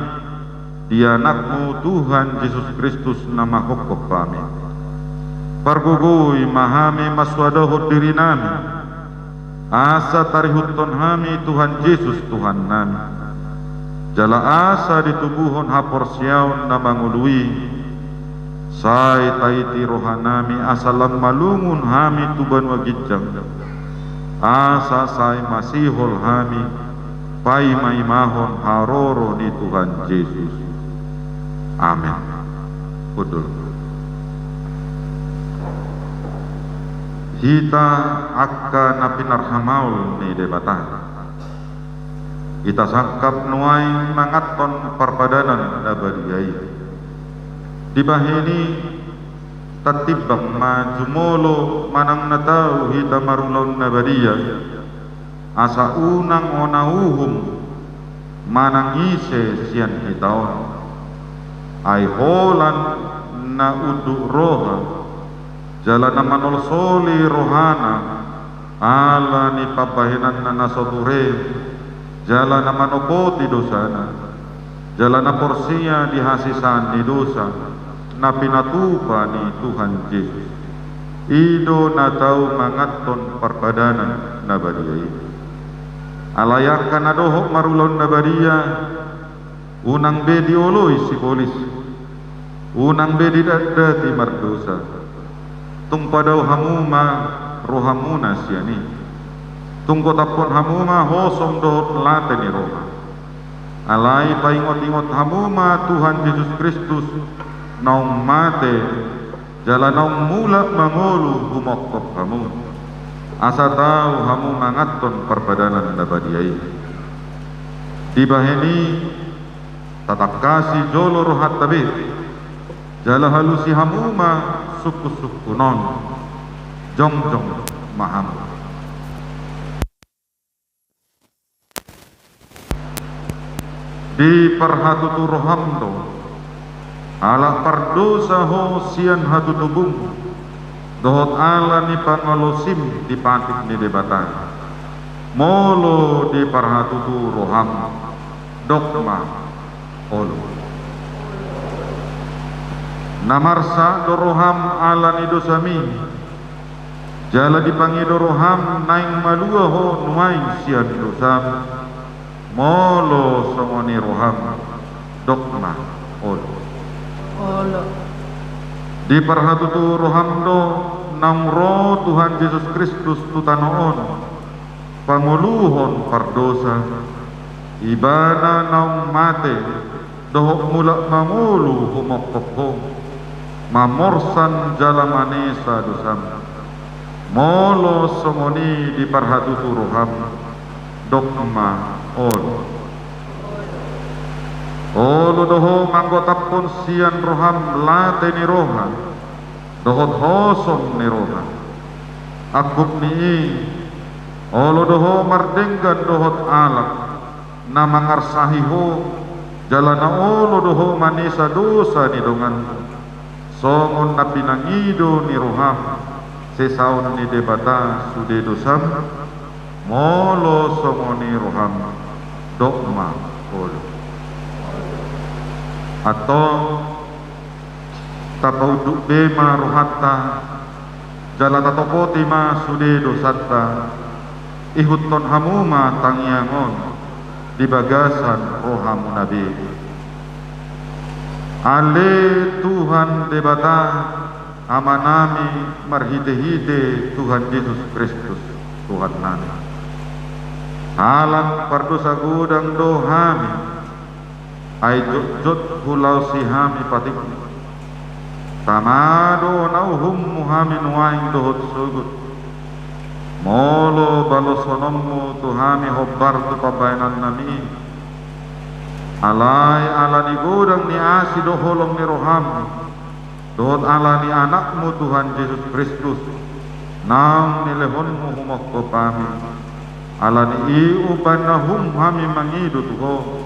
di Anakmu Tuhan Jesus Kristus na manghophop hami. Pargogoi ma hami mansoadahon dirinami, asa tarihuthon hami Tuhan Jesus Tuhannami. Jala asa ditubuhon haporseaon na mangolu i, sai taiti rohanami asa lam malungun hami tu banua ginjang, asa sai masihol hami paimaimahon haroro ni Tuhan Jesus. Amen. Hundul. Hita angka na pinarhamaol ni Debata, hita sangkap nuaeng manganhon parpadanan na badia i. Dibahen i, tatimbang ma jumolo manang na tau hita marulaon na badia, asa unang hona uhum manang ise sian hita on. Ai holan na unduk roha, jala na manolsoli rohana ala ni pambahenanna na so ture, jala na manopoti dosana, jala na porsea di hasesaan ni dosa na pinatupa ni Tuhan Jesus. I do na tau manganhon parpadanan na badia i. Alai angka na dohot marulaon na badia, unang be dioloi sibolis, unang be didatdati mardosa. Tung padao hamu ma rohamuna sian i. Tung gotaphon hamu ma hosom dohot late ni roha. Alai paingotingot hamu ma Tuhan Jesus Kristus naung mate jala naung mulak mangolu humongkop hamu, asa tau hamu manganhon parpadanan na badia i. Dibahen i, tatangkasi jolo rohanta be, jala alusi hamu ma sungkunsungkun on, jongjong ma hamu. Diparhatutu roham do, ala pardosa ho sian hatutubum, dohot ala ni pangolosim di patik ni Debata. Molo diparhatutu roham, dok ma: Olo. Na marsak do roham ala ni dosami, jala dipangido roham naeng malua ho nuaeng sian dosam. Molo songon i roham, dok ma: Olo. Olo. Diparhatutu roham do naung ro Tuhan Jesus Kristus tu tano on, pangoluhon pardosa, Ibana naung mate, dohot mulak mangolu humongkop ho, mamorsan jala manesa dosam. Molo songon i diparhatutu roham, dok ma: Olo. Olo do ho manggotaphon sian roham late ni roha, dohot hosom ni roha. Angkup ni i, olo do ho mardenggan dohot halak na mangarsahi ho, jala na olo do ho manesa dosa ni donganmu, songon na pinangido ni roham sesaon ni Debata sude dosam. Molo songon i roham, dok ma: Olo. Antong, tapaunduk be ma rohanta, jala tatopoti ma sude dosanta, ihuthon hamu ma tangiang on di bagasan rohamuna be. Ale Tuhan Debata, Amanami, marhitehite Tuhan Jesus Kristus, Tuhannami. Halak pardosa godang do hami, ai jotjot hulaosi hami patikmu. Tama do na uhummu hami nuaeng dohot sogot. Molo balosononmu tu hami hombar tu pambahenannami i. Alai ala ni godang ni asi dohot holong ni roham, dohot ala ni Anakmu Tuhan Jesus Kristus, naung nilehonmu humongkop hami. Ala ni i umbahen na uhum hami mangido tu Ho,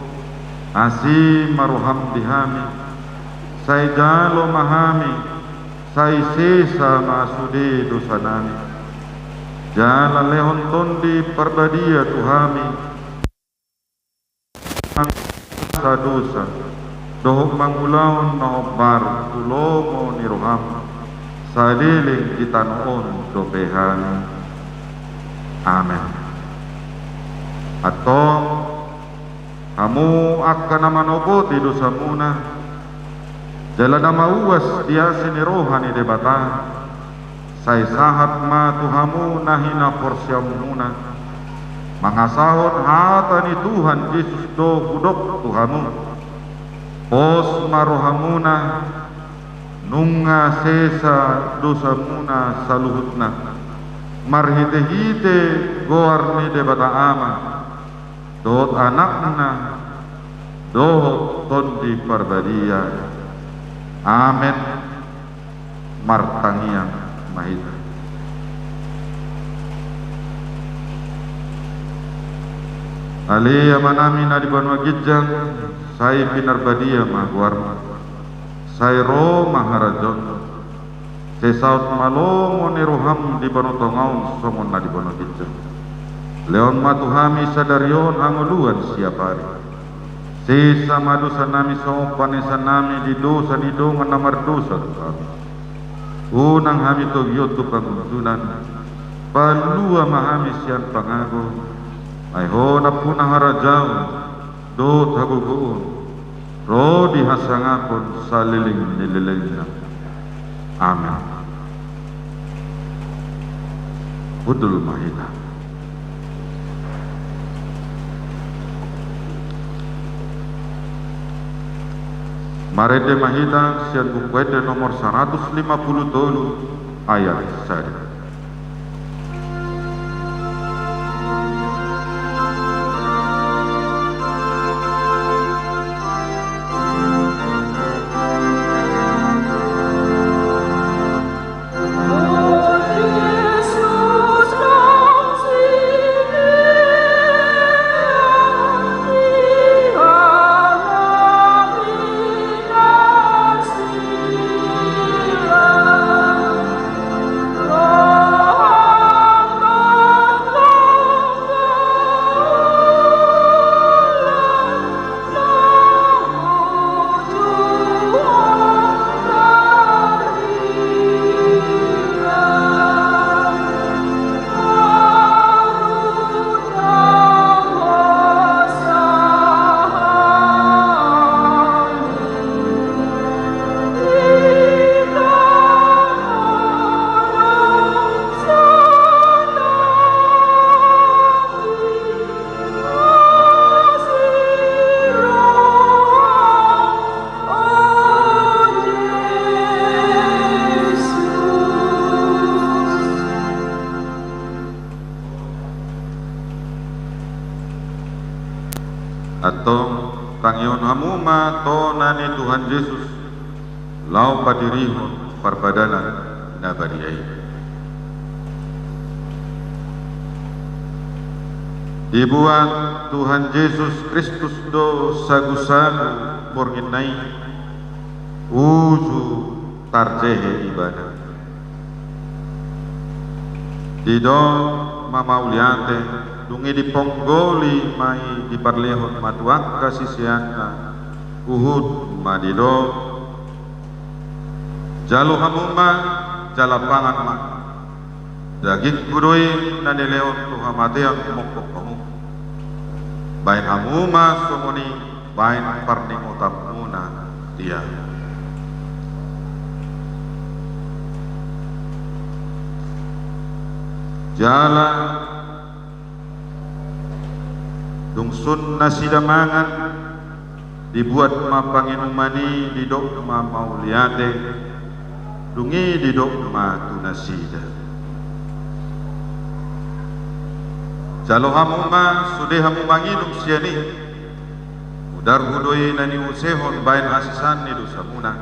asi ma roham di hami, sai jalo ma hami, sai sesa ma sude dosanami. Jala lehon Tondi Parbadia tu hami, dosa, dohot mangulahon na hombar tu lomo ni roham, saleleng di tano on dope hami. Amen. Antong, hamu angka na manopoti dosamuna, jala na mauas di asi ni roha ni Debata, sai sahat ma tu hamu na hinaporseaonmuna, mangasahon hata ni Tuhan Jesus do hudok tu hamu. Pos ma rohamuna, nunga sesa dosamuna saluhutna, marhitehite goar ni Debata Ama, dohot Anakna, dohot Tondi Parbadia. Amen. Martangiang ma hita. Ale Amanami na di banua ginjang, sai pinarbadia ma goarmu. Sai ro ma harajaonmu. Sai saut ma lomo ni roham di banua tonga on songon na di banua ginjang. Lehon ma tu hami sadari on hangoluan siapari. Sesa ma dosanami songon panesanami di dosa ni dongan na mardosa tu hami. Unang hami togihon tu pangunjunan. Palua ma hami sian pangago. Ai Ho nampuna harajaon dohot hagogoon, ro di hasangapon saleleng ni lelengna. Amen. Hundul ma hita. Marende ma hita sian Buku Ende nomor saratus lima pulu tolu, ayat sada. Antong, tangihon hamu ma tona ni Tuhan Jesus, laho patirihon parpadanan na badia i. Dibuat Tuhan Jesus Kristus do sagusagu borngin na i, uju tarjehe Ibana. Didok ma mauliate, dung i diponggoli ma i, diparlehon ma tu angka siseanna, huhut ma didok: Jalo hamu ma, jala pangan ma. Dagingku do i na nilehon tu hamatean mongkop hamu. Baen hamu ma songon i baen parningotanmuna di Au. Jala dung sun nasida mangan, dibuat ma panginuman i, didok ma mauliate, dung i didok ma tu nasida: Jalo hamu ma, sude hamu manginum sian i. Mudarhu do i na niusehon baen hasesaan ni dosamuna.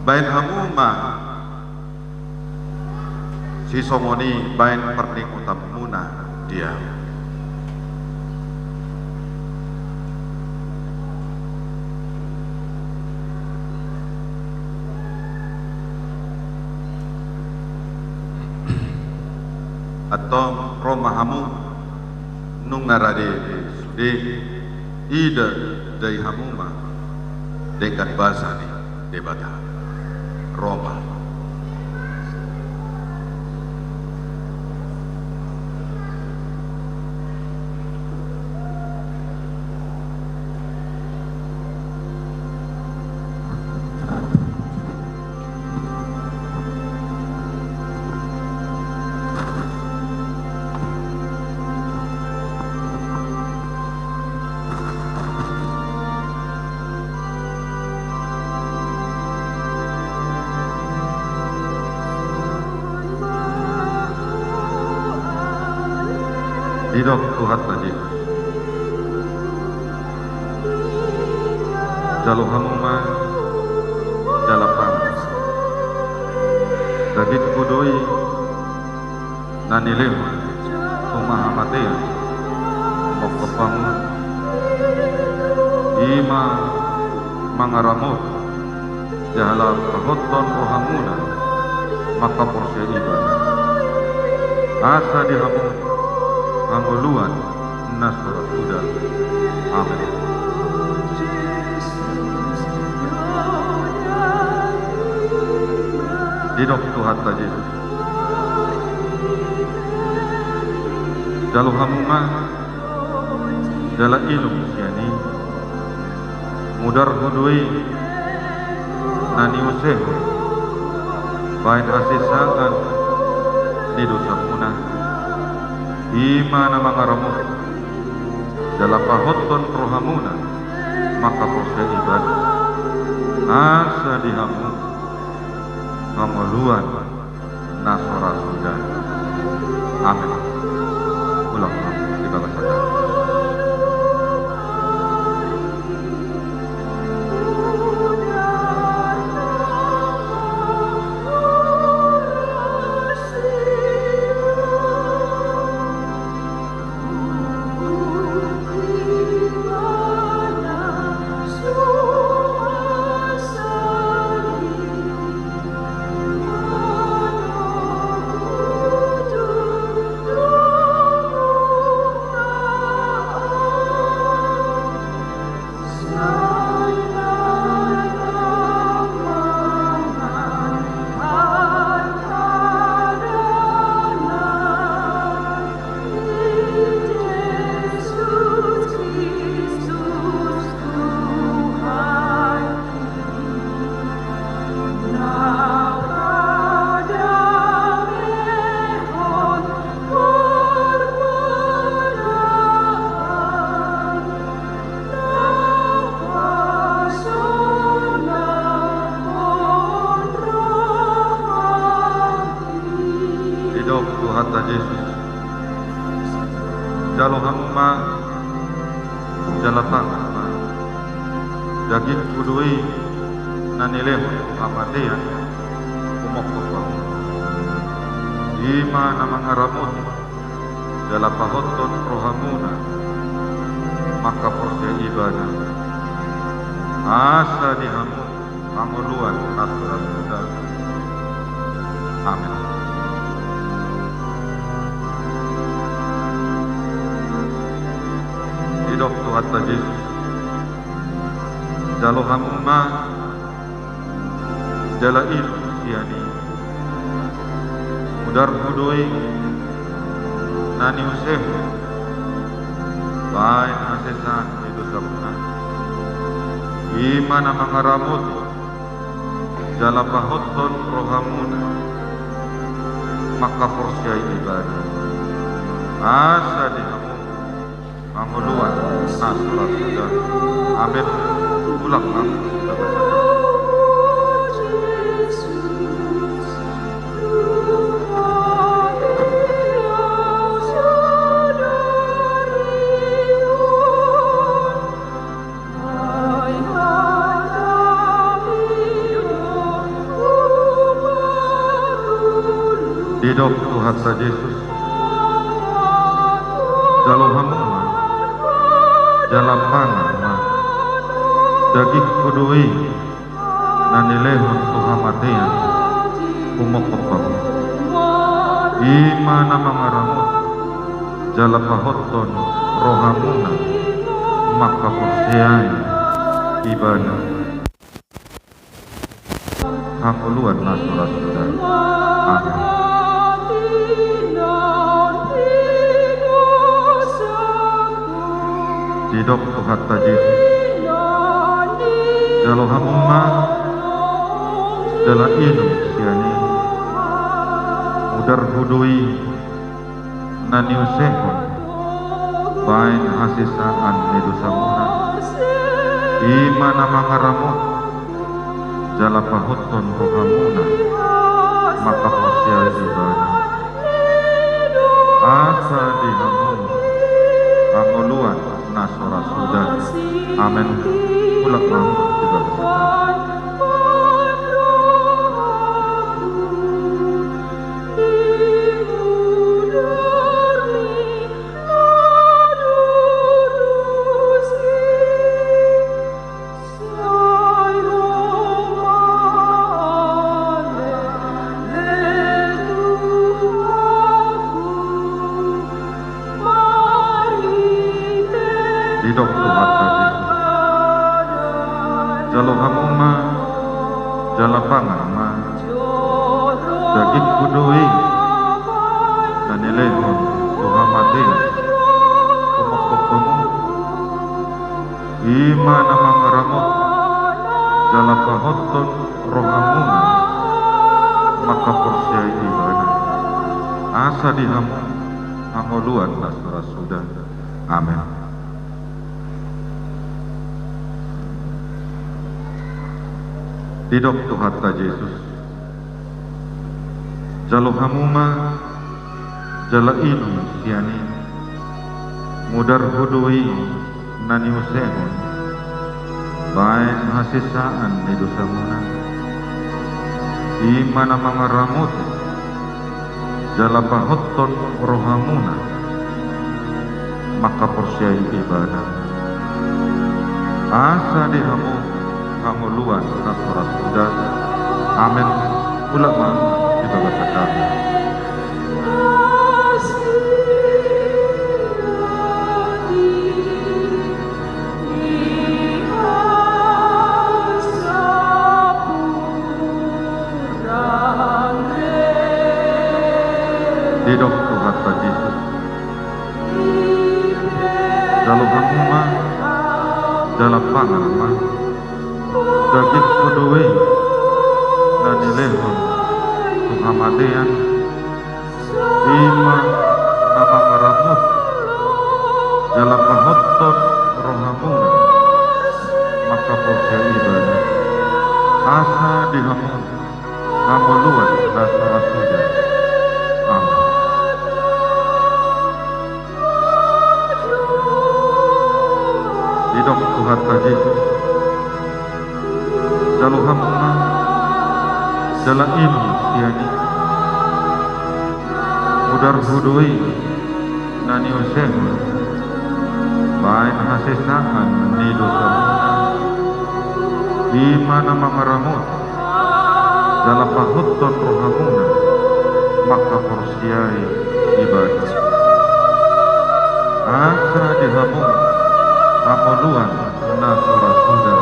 Baen hamu ma sisongon i baen parningotanmuna di Au. Antong, ro ma hamu, nunga rade be sude, ida, dai hamu ma denggan basa ni Debata. Ro ma. Didok Tuhanta Jesus: Jalo hamu ma, jala pangan. Dagingku do i na nilehon tu hamatean mongkop hamu. I ma mangaramoti jala pahothon rohamuna mangkaporseai Ibana, asa di hamu hangoluan na so ra suda. Amen. Didok Tuhanta Jesus: Jalo hamu ma, jala inum sian i. Mudarhu do i na niusehon baen hasesaan ni dosamuna. I ma na mangaramoti jala pahothon rohamuna mangkaporseai Ibana, Asa di hamu hangoluan na so ra suda. Amen. Ulang ma di bagasan. Didok Tuhanta Jesus: Jalo hamu ma, jala pangan ma. Dagingku do i na nilehon tu hamatean, humophop hamu. I ma na mangaramoti jala pahothon rohamuna mangkaporseai Ibana. Asa di hamu hangoluan na so ra suda. Amen. Didok Tuhanta Jesus: Jalo hamu ma, jala inum sian i. Mudarhu do i na niusehon baen hasesaan ni dosamuna. I ma na mangaramoti jala pahothon rohamuna mangkaporseai Ibana. Asa di hamu hangoluan na so ra suda. Amen. Ulang ma. Didok Tuhanta Jesus: Jalo hamu ma, jala pangan ma. Dagingku do i na nilehon tu hamatean, humophop hamu. I ma na mangaramoti jala pahothon rohamuna mangkaporseai Ibana. Hangoluan na so ra suda. Amen. Didok Tuhanta Jesus: Jalo hamu ma, jala inum sian i. Mudarhu do i na niusehon baen hasesaan ni dosamuna. I ma na mangaramoti jala pahothon rohamuna mangkaporseai Ibana. Asa di hamu hangoluan na so ra suda. Amen. Ulang ma di bagasan. Didok Tuhanta Jesus: Jalo hamu ma, jala pangan ma. Dagingku do i na nilehon tu hamatean, humophop hamu. I ma na mangaramoti jala pahothon rohamuna mangkaporseai Ibana. Asa di hamu hangoluan na so ra suda. Amen. Didok Tuhanta Jesus: Jalo hamu ma, jala inum sian i. Mudar Hu do i na niusehon baen hasesaan ni dosamuna. I ma na mangaramoti jala pahothon rohamuna mangkaporseai Ibana. Asa di hamu hangoluan na so ra suda. Amen. Mulak ma hamu di bagasan dame. Didok Tuhanta Jesus: Jalo hamu ma, jala pangan ma. Dagingku do i na nilehon tu hamatean. I ma na mangaramoti jala pahothon rohamuna mangkaporseai Ibana. Asa di hamu hangoluan na so ra suda. Amen. Didok Tuhanta Jesus: Jalo hamu ma, jala inum sian i. Mudar Hu do i na niusehon baen hasesaan ni dosamuna. I ma na mangaramoti jala pahothon rohamuna mangkaporseai Ibana. Asa di hamu hangoluan na so ra suda.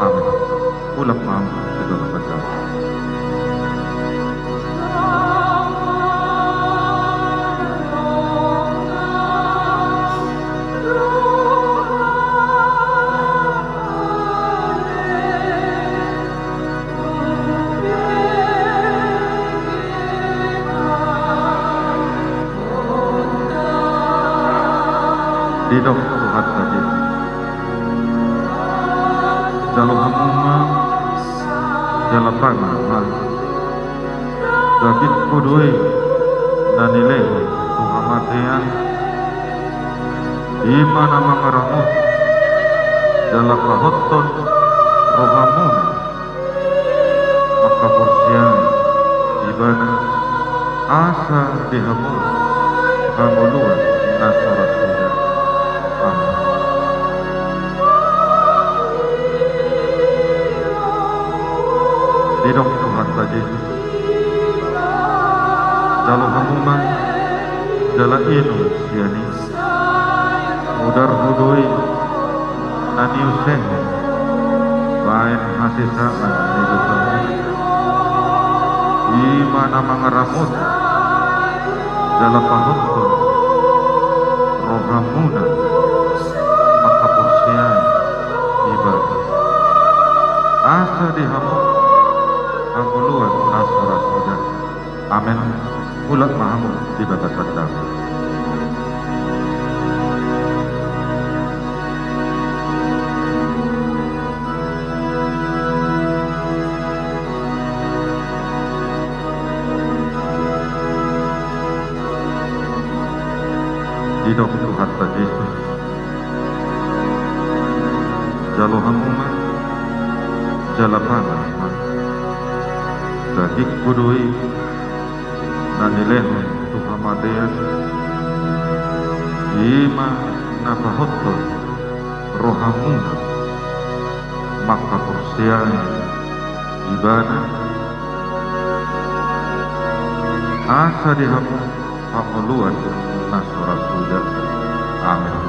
Amen. Mulak ma hamu di bagasan dame. Didok Tuhanta Jesus: Jalo hamu ma, jala pangan ma. Dagingku do i na nilehon tu hamatean. I ma na mangaramoti jala pahothon rohamuna mangkaporseai Ibana. Asa di hamu hangoluan na so ra suda. Amen. Didok Tuhanta Jesus: Jalo hamu ma, jala inum sian i. Mudar Hu do i na niusehon baen hasesaan ni dosamuna. I ma na mangaramoti jala pahothon rohamuna mangkaporseai Ibana. Asa di hamu hangoluan na so ra suda. Amen. Mulak ma hamu di bagasan dame. Didok Tuhanta Jesus: Jalo hamu ma, jala pangan ma. Dagingku do i na nilehon tu hamatean. I ma na pahothon rohamuna mangkaporseai Ibana. Asa di hamu hangoluan na so ra suda. Amen.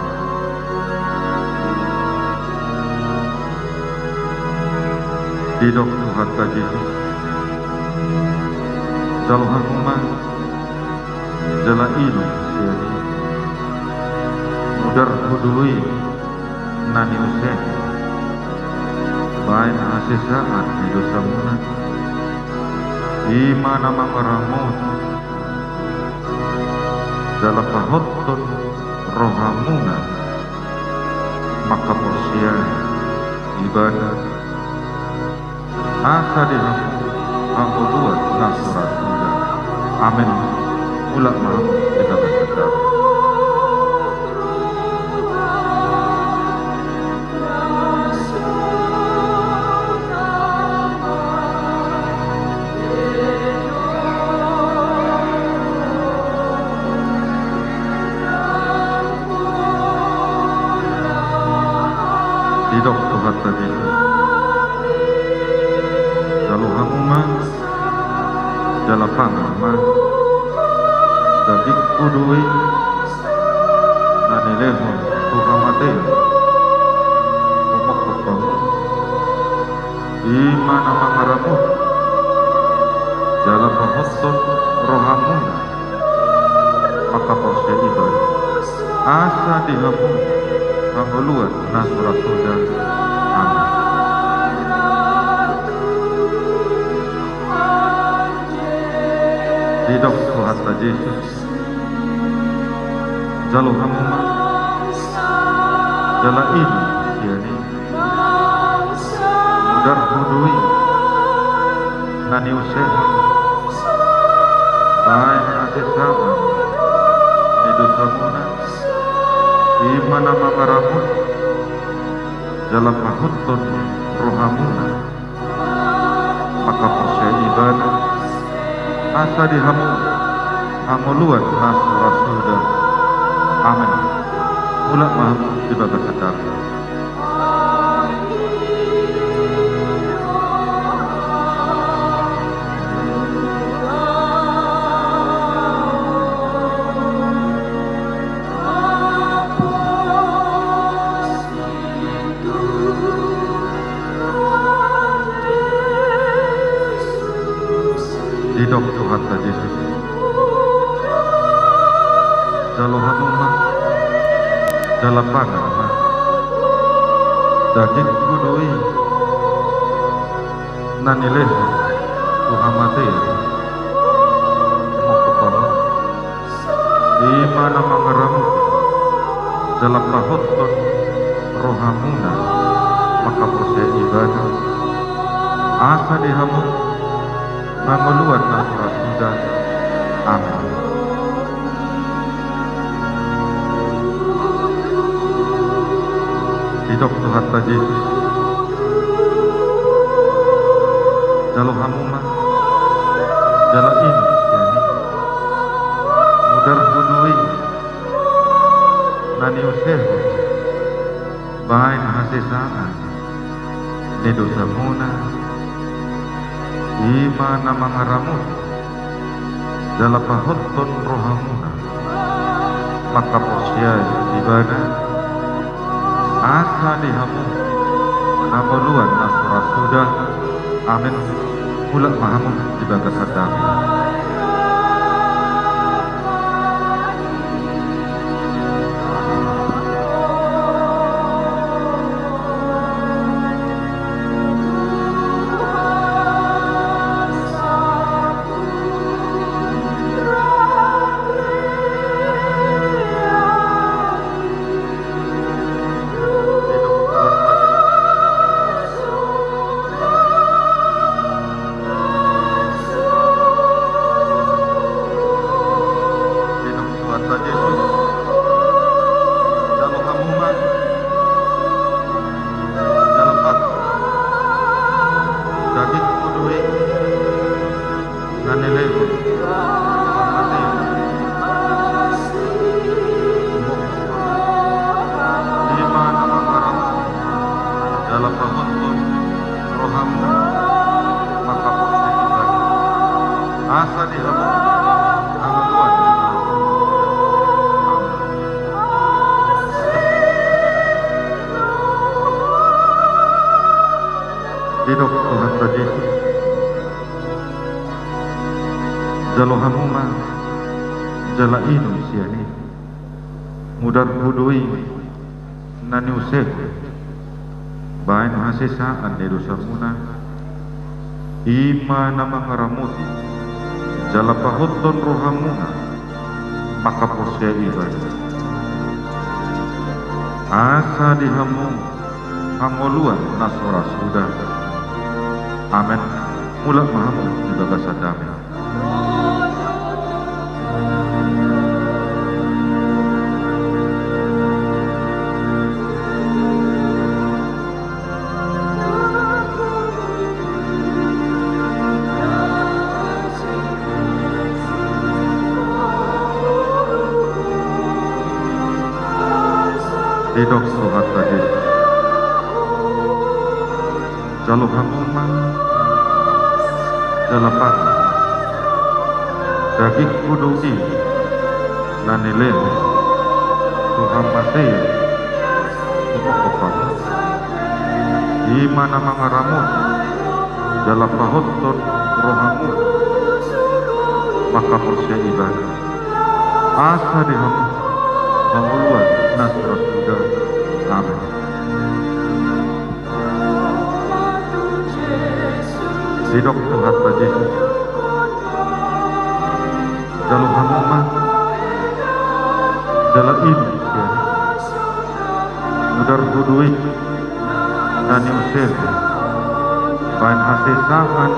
Didok Tuhanta Jesus: Jalo hamu ma, jala inum sian i. Mudar Hu do i na niusehon baen hasesaan ni dosamuna. I ma na mangaramoti jala pahothon rohamuna mangkaporseai Ibana. Asa di hamu hangoluan na so ra suda. Amen. Mulak ma hamu di bagasan damei. Didok Tuhanta Jesus: Jalo hamu ma, jala pangan ma. DagingKu do i na nilehon tu hamatean, humophop hamu. I ma na mangaramoti jala pahothon rohamuna mangkaporseai Ibana. Asa di hamu hangoluan na so ra suda. Amen. Didok Tuhanta Jesus: Jalo hamu ma, jala inum sian i. MudarHu do i na niusehon baen hasesaan ni dosamuna. I ma na mangaramoti jala pahothon rohamuna mangkaporseai Ibana. Asa di hamu hangoluan na so ra suda. Amen. Mulak ma hamu di bagasan damei. Didok Tuhanta Jesus: Jalo hamu ma, jala pangan ma. DagingKu do i na nilehon tu hamatean, humophop hamu. I ma na mangaramoti jala pahothon rohamuna mangkaporseai Ibana. Asa di hamu hangoluan na so ra suda. Amen. Didok Tuhanta Jesus: Jalo hamu ma, jala inum sian i. MudarHu do i na niusehon baen hasesaan ni dosamuna. I ma na mangaramoti jala pahothon rohamuna mangkaporseai Ibana. Asa di hamu hangoluan na so ra suda. Amen. Mulak ma hamu di bagasan damei. Didok Tuhanta Jesus: Jalo hamu ma, jala pangan. DagingKu do i na nilehon tu hamatean, humophop hamu. I ma na mangaramoti jala pahothon rohamuna mangkaporseai Ibana. Asa di hamu hangoluan. Didok Tuhanta Jesus: Jalo hamu ma, jala inum sian i. MudarHu do i na niusehon baen hasesaan ni dosamuna. I ma na mangaramoti jala pahothon rohamuna mangkaporseai Ibana. Asa di hamu hangoluan na so ra suda. Amen. Mulak ma hamu di bagasan dame. Didok Tuhanta Jesus: Jalo hamu ma, jala pangan ma. DagingKu do i na nilehon tu hamatean tu mongkop hamu. I ma na mangaramoti jala pahothon rohamuna mangkaporseai Ibana. Asa di hamu hangoluan na so ra suda. Amen. Didok Tuhanta Jesus: Jalo hamu ma, jala inum sian i. MudarHu do i na niusehon baen hasesaan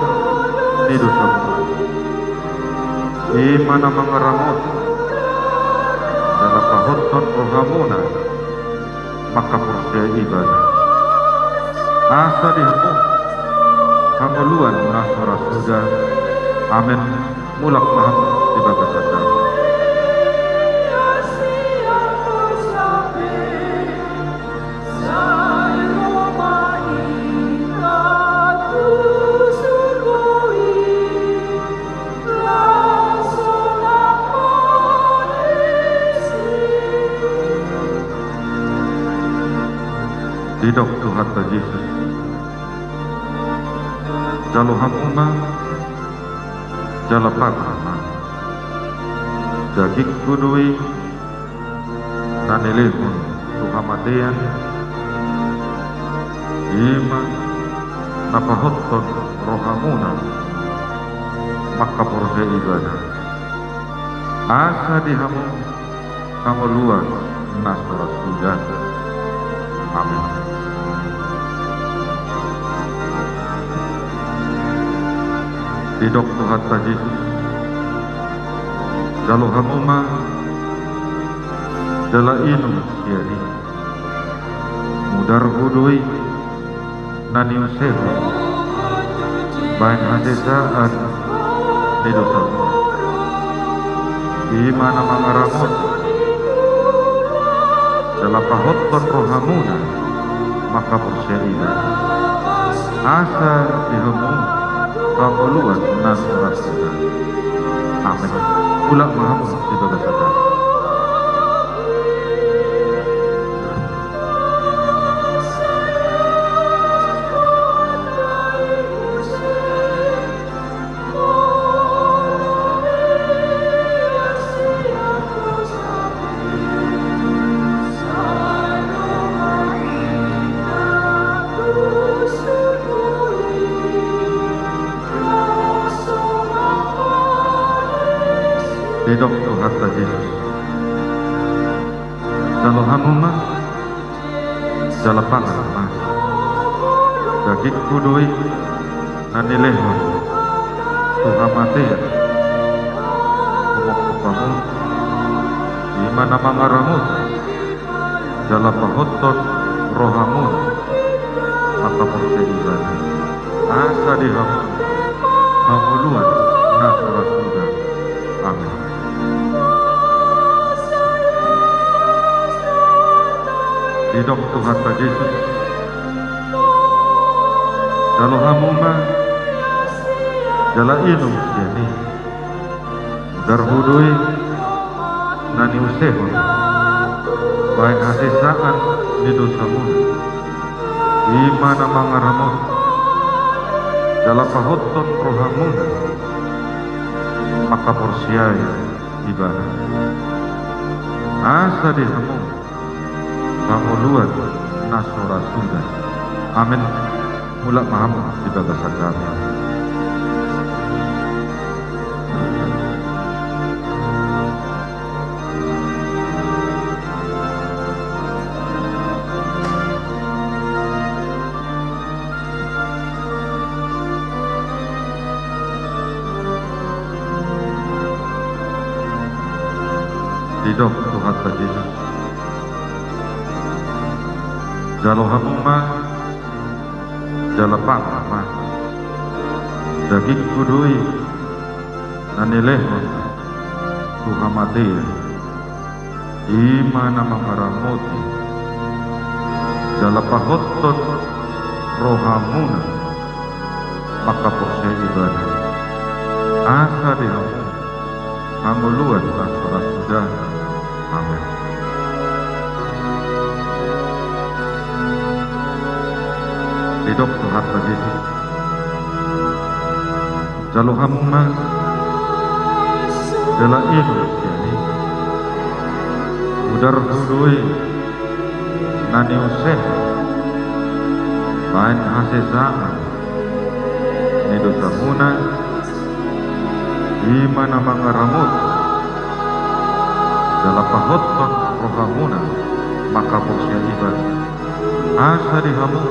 ni dosamuna. I ma na mangaramoti jala pahothon rohamuna mangkaporseai Ibana. Asa di hamu hangoluan na so ra suda. Amen. Mulak ma hamu di bagasan dame. Didok Tuhanta Jesus: Jalo hamu ma, jala pangan ma. DagingKu do i na nilehon tu hamatean, i ma na pahothon rohamuna mangkaporseai Ibana. Asa di hamu hangoluan na so ra suda. Amen. Didok Tuhanta Jesus: Jalo hamu ma, jala inum sian i. MudarHu do i na niusehon baen hasesaan ni dosamuna. I ma na mangaramoti jala pahothon rohamuna mangkaporseai Ibana. Asa di hamu hangoluan na so ra suda. Amen. Mulak ma hamu di bagasan dame. Didok Tuhanta Jesus: Jalo hamu ma, jala pangan ma. DagingKu do i na nilehon tu hamatean tu mongkop hamu. I ma na mangaramoti jala pahothon rohamuna mangkaporseai Ibana. Asa di hamu hangoluan na so ra suda. Amen. Didok Tuhanta Jesus: Jalo hamu ma, jala inum sian i. MudarHu do i na niusehon baen hasesaan ni dosamuna. I ma na mangaramoti jala pahothon rohamuna mangkaporseai Ibana. Asa di hamu hangoluan na so ra suda. Amen. Mulak ma hamu di bagasan dame. Didok Tuhanta Jesus: Jalo hamu ma, jala pangan ma. Dagingku do i na nilehon tu hamatean. I ma na mangaramoti jala pahothon rohamuna mangkaporseai ibana. Asa di hamu hangoluan na so ra suda. Amen. Didok Tuhanta Jesus: Jalo hamu ma, jala inum sian i. Mudarhu do i na niusehon baen hasesaan ni dosamuna. I ma na mangaramoti jala pahothon rohamuna mangkaporseai ibana. Asa di hamu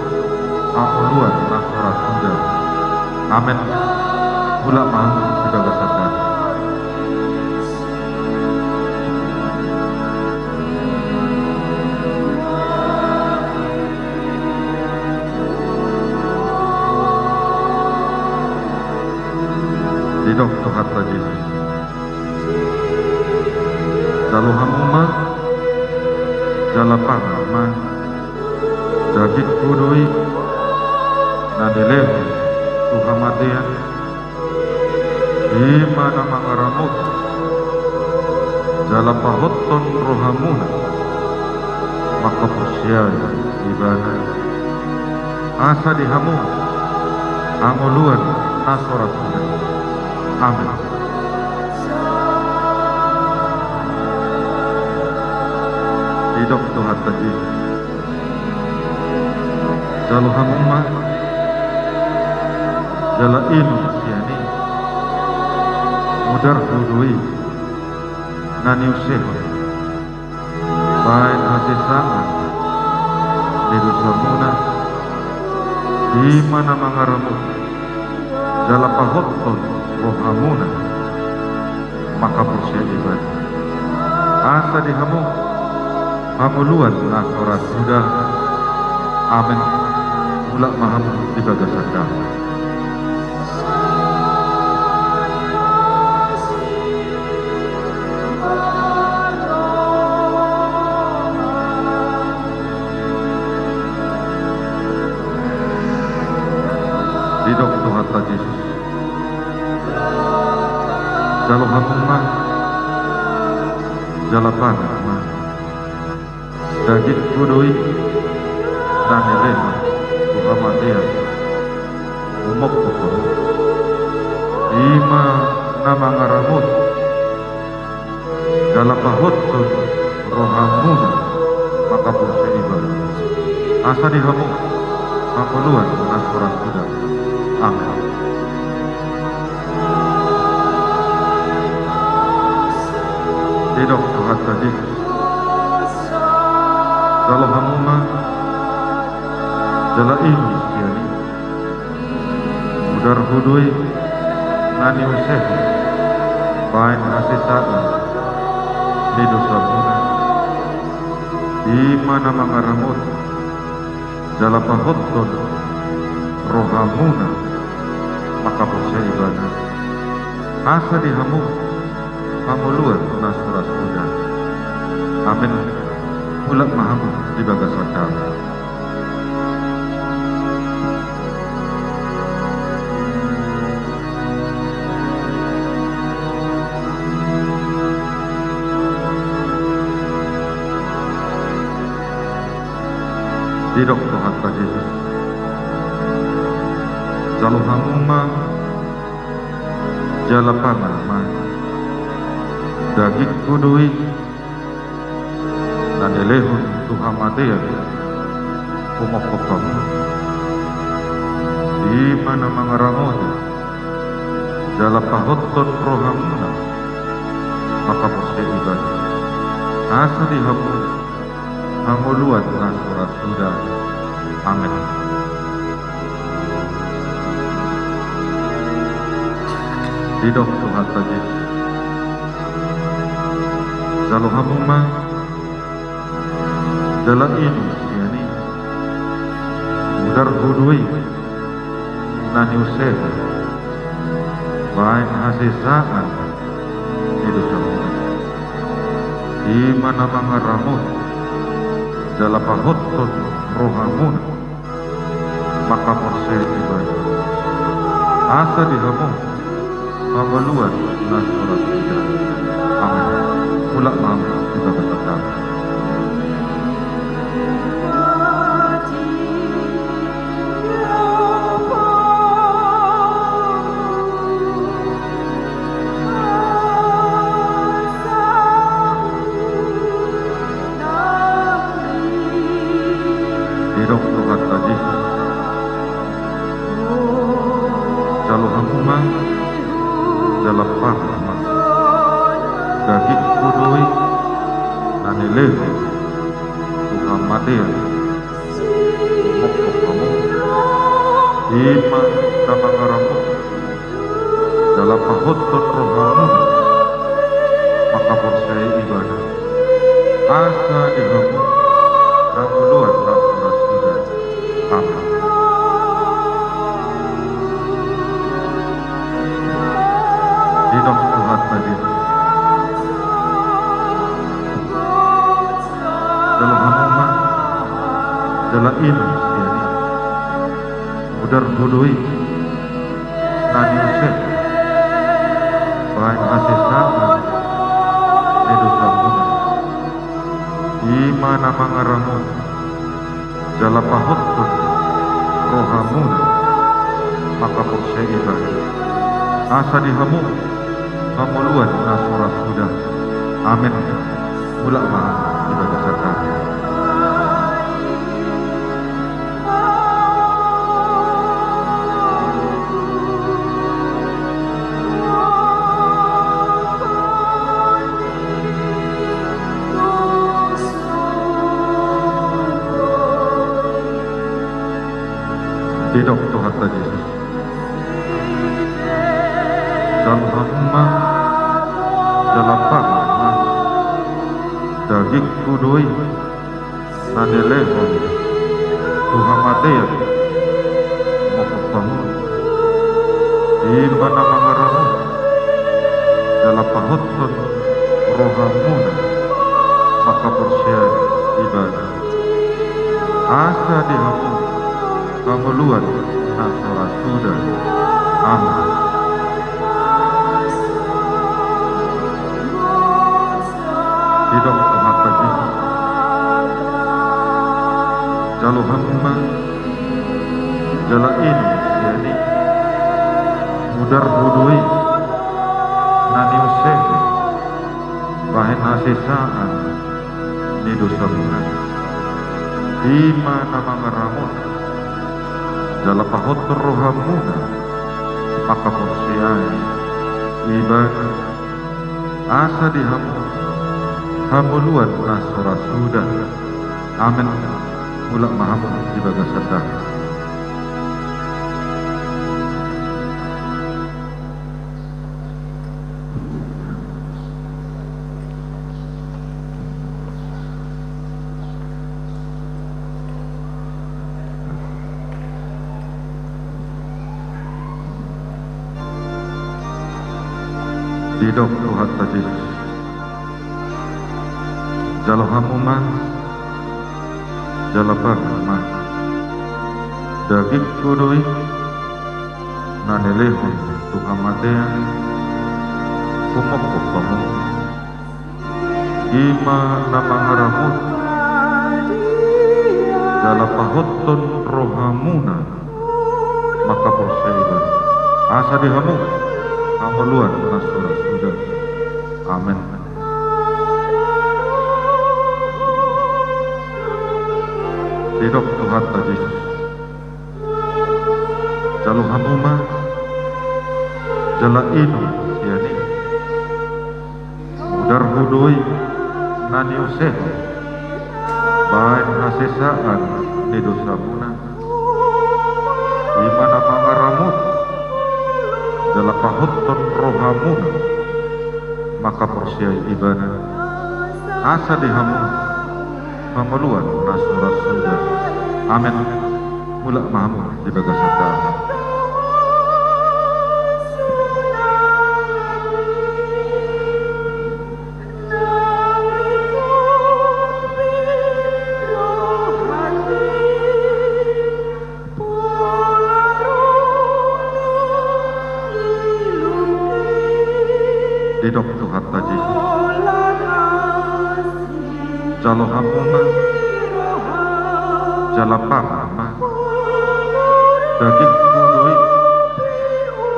hangoluan na so ra suda. Amen. Mulak ma hamu di bagasan damei. Didok Tuhanta Jesus: Jalo hamu ma, jala pangan ma. Dagingku do i na nilehon tu hamatean. I ma na mangaramoti jala pahothon rohamuna mangkaporseai ibana. Asa di hamu hangoluan na so ra suda. Amen. Didok Tuhanta Jesus: Jalo hamu ma, jala inum sian i. Mudarhu do i na niusehon baen hasesaan ni dosamuna. I ma na mangaramoti jala pahothon rohamuna mangkaporseai ibana. Asa di hamu hangoluan na so ra suda. Amen. Mulak ma hamu di bagasan damei. Didok Tuhanta Jesus: Jalo hamu ma, jala pangan ma. Dagingku do i na nilehon tu hamatean. Humophop hamu. I ma na mangaramoti jala pahothon rohamuna mangkaporseai ibana. Asa di hamu hangoluan na so ra suda. Amen. Didok Tuhanta Jesus: Jalo hamu ma, jala inum sian i. Mudarhu do i na niusehon baen hasesaan ni dosamuna. I ma na mangaramoti jala pahothon rohamuna mangkaporseai ibana. Asa di hamu hangoluan na so ra suda. Amen. Mulak ma hamu di bagasan damei. Didok Tuhanta Jesus: Jalo hamu ma, jala pangan ma. Dagingku do i na nilehon tu hamatean. Humophop hamu. I ma na mangaramoti jala pahothon rohamuna mangkaporseai ibana. Asa di hamu hangoluan na so ra suda. Amen. Didok Tuhanta Jesus: Jalo hamu ma, jala inum sian i. Mudar hu do i na niusehon baen hasesaan ni dosamuna. I ma na mangaramoti jala pahothon rohamuna mangkaporseai ibana. Asa di hamu hangoluan na so ra suda. Amen. Mulak ma hamu di bagasan damang. Didok Tuhanta Jesus: Jalo hamu ma, jala paham ma. Dagingku do i na nilehon tu hamatean. Humophop hamu, i ma na mangaramoti jala pahothon rohamuna mangkaporseai ibana. Asa di hamu hangoluan na so ra suda. Amen. Didok Tuhanta Jesus: Jalo hamu ma, jala inum sian i. Mudar hu do i na niusehon baen hasesaan ni dosamuna. I ma na mangaramoti jala pahothon rohamuna mangkaporseai ibana. Asa di hamu hangoluan na so ra suda. Amen. Mulak ma hamu di bagasan damang. Didok Tuhanta Jesus: Jalo hamu ma, jala paham ma. Dagingku do i na nilehon tu hamatean. Humophop hamu, i ma na mangaramoti jala pahothon rohamuna mangkaporseai ibana. Asa di hamu hangoluan na so ra suda. Amen. Didok Tuhanta Jesus: Jalo hamu ma, jala inum sian i. Mudar hu do i na niusehon baen hasesaan ni dosamuna. I ma na mangaramoti jala pahothon rohamuna mangkaporseai ibana. Asa di hamu hangoluan na so ra suda. Amen. Mulak ma hamu di bagasan damang. Didok Tuhanta Jesus: Jalo hamu ma, jala paham ma. Dagingku do i na nilehon tu hamatean. Humophop hamu, i ma na mangaramoti jala pahothon rohamuna mangkaporseai ibana. Asa di hamu hangoluan na so ra suda. Amen. Didok Tuhanta Jesus: Jalo hamu ma, jala inum sian i. Mudar hu do i na niusehon baen hasesaan ni dosamuna. I ma na mangaramoti jala pahothon rohamuna mangkaporseai ibana. Asa di hamu hangoluan na so ra suda. Amen. Mulak ma hamu di bagasan damang. Didok Tuhanta Jesus: Jalo hamu ma, jala pangan ma. Dagingku do i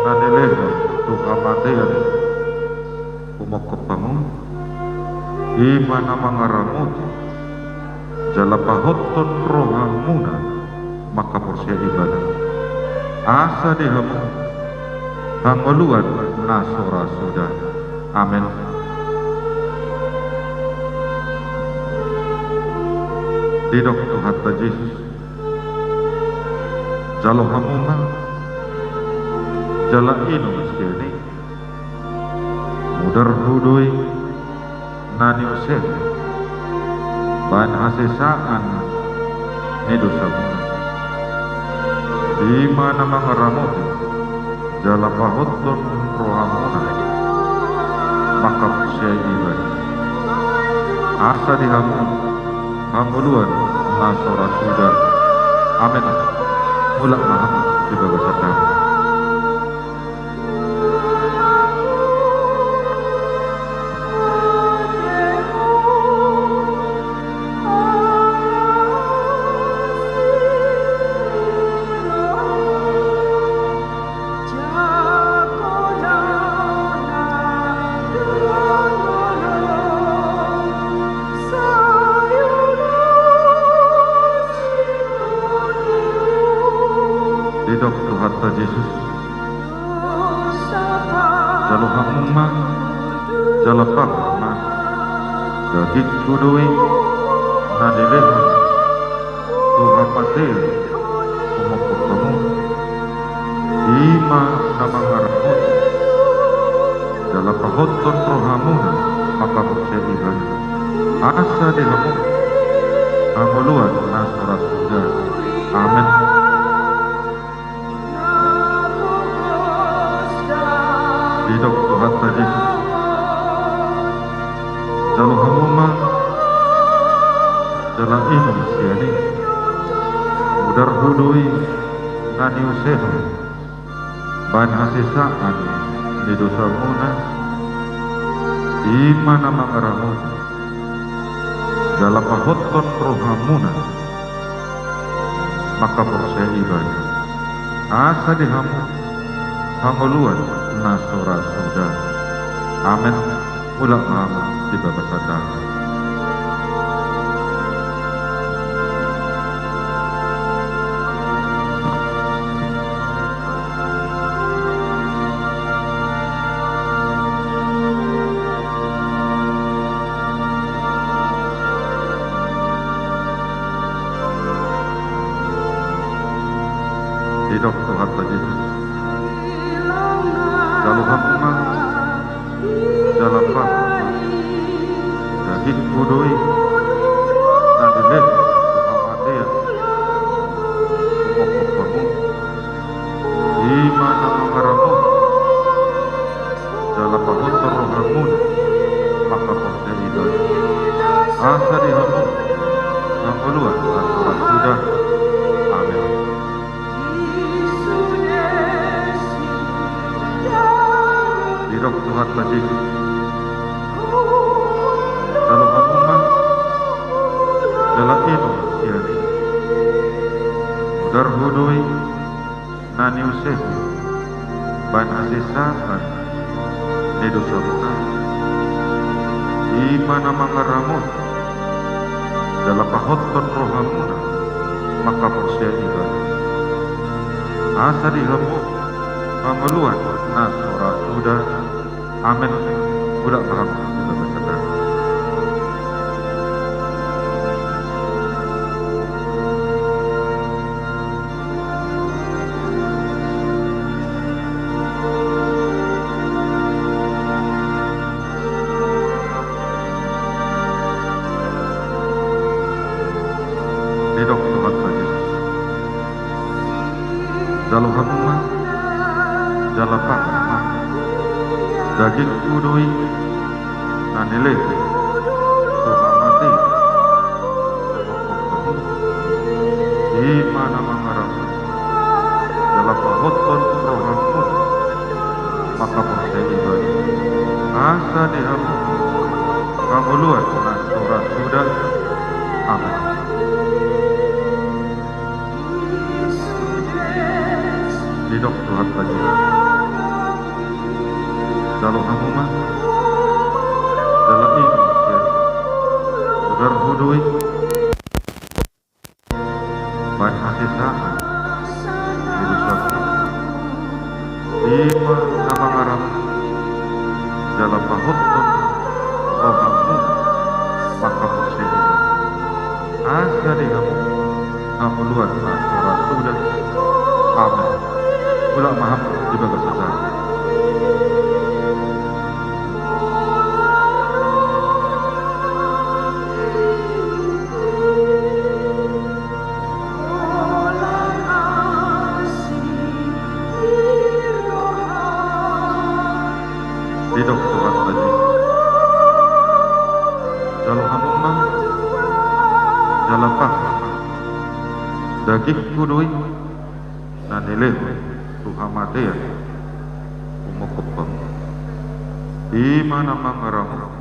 na nilehon tu hamatean. Humophop hamu, i ma na mangaramoti jala pahothon rohamuna mangkaporseai Ibana. Asa di hamu hangoluan na so ra suda. Amen. Didok Tuhanta Jesus: Jalo hamu ma, jala inum sian i. Mudarhu do i na niusehon baen hasesaan ni dosamuna. I ma na mangaramoti jala pahothon rohamuna mangkaporseai Ibana. Asa di hamu hangoluan na so ra suda. Amen. Mulak ma hamu di bagasan damang. Didok Tuhanta Jesus: Jalo hamu ma, jala pangan ma. Dagingku do i na nilehon tu hamatean. Humophop hamu, i ma na mangaramoti jala pahothon rohamuna mangkaporseai Ibana. Asa di hamu hangoluan na so ra suda. Amen. Didok Tuhanta Jesus: Jalo hamu ma, jala inum sian i. Mudarhu do i na niusehon baen hasesaan ni dosamuna. I ma na mangaramoti jala pahothon rohamuna mangkaporseai Ibana. Asa di hamu hangoluan na so ra suda. Amen. Mulak ma hamu di bagasan damang. Didok Tuhanta Jesus: Jalo hamu ma, jala pangan ma. Dagingku do i na nilehon tu hamatean. Humophop hamu, i ma na mangaramoti jala pahothon rohamuna mangkaporseai Ibana. Asa di hamu hangoluan na so ra suda. Amen. Didok Tuhanta Jesus: Jalo hamu ma, jala inum sian i. Mudarhu do i na niusehon baen hasesaan ni dosamuna. I ma na mangaramoti jala pahothon rohamuna mangkaporseai Ibana. Asa di hamu hangoluan na so ra suda. Amen. Mulak ma hamu di bagasan damang. Jalo hamu ma, jala pahan ma. Dagingku do i na nilehon tu hamatean. I ma na mangaramoti jala pahothon rohamuna mangkaporseai ibana. Asa di hamu hangoluan na so ra suda. Amen. Didok Tuhanta Jesus: Jalo hamu ma, jala inum sian i. Udarhu do i, baen hasesaan ni dosamu. I ma na mangaramoti jala pahothon rohamuna mangkaporseai ibana. Asa di hamu hangoluan na so ra suda. Amen. Mulak ma hamu di bagasan dame. Didok Tuhanta Jesus: Jalo hamu ma, jala pahan ma. Dagingku do i na nilehon tu hamatean, umongkop hamu. I ma na mangaramoti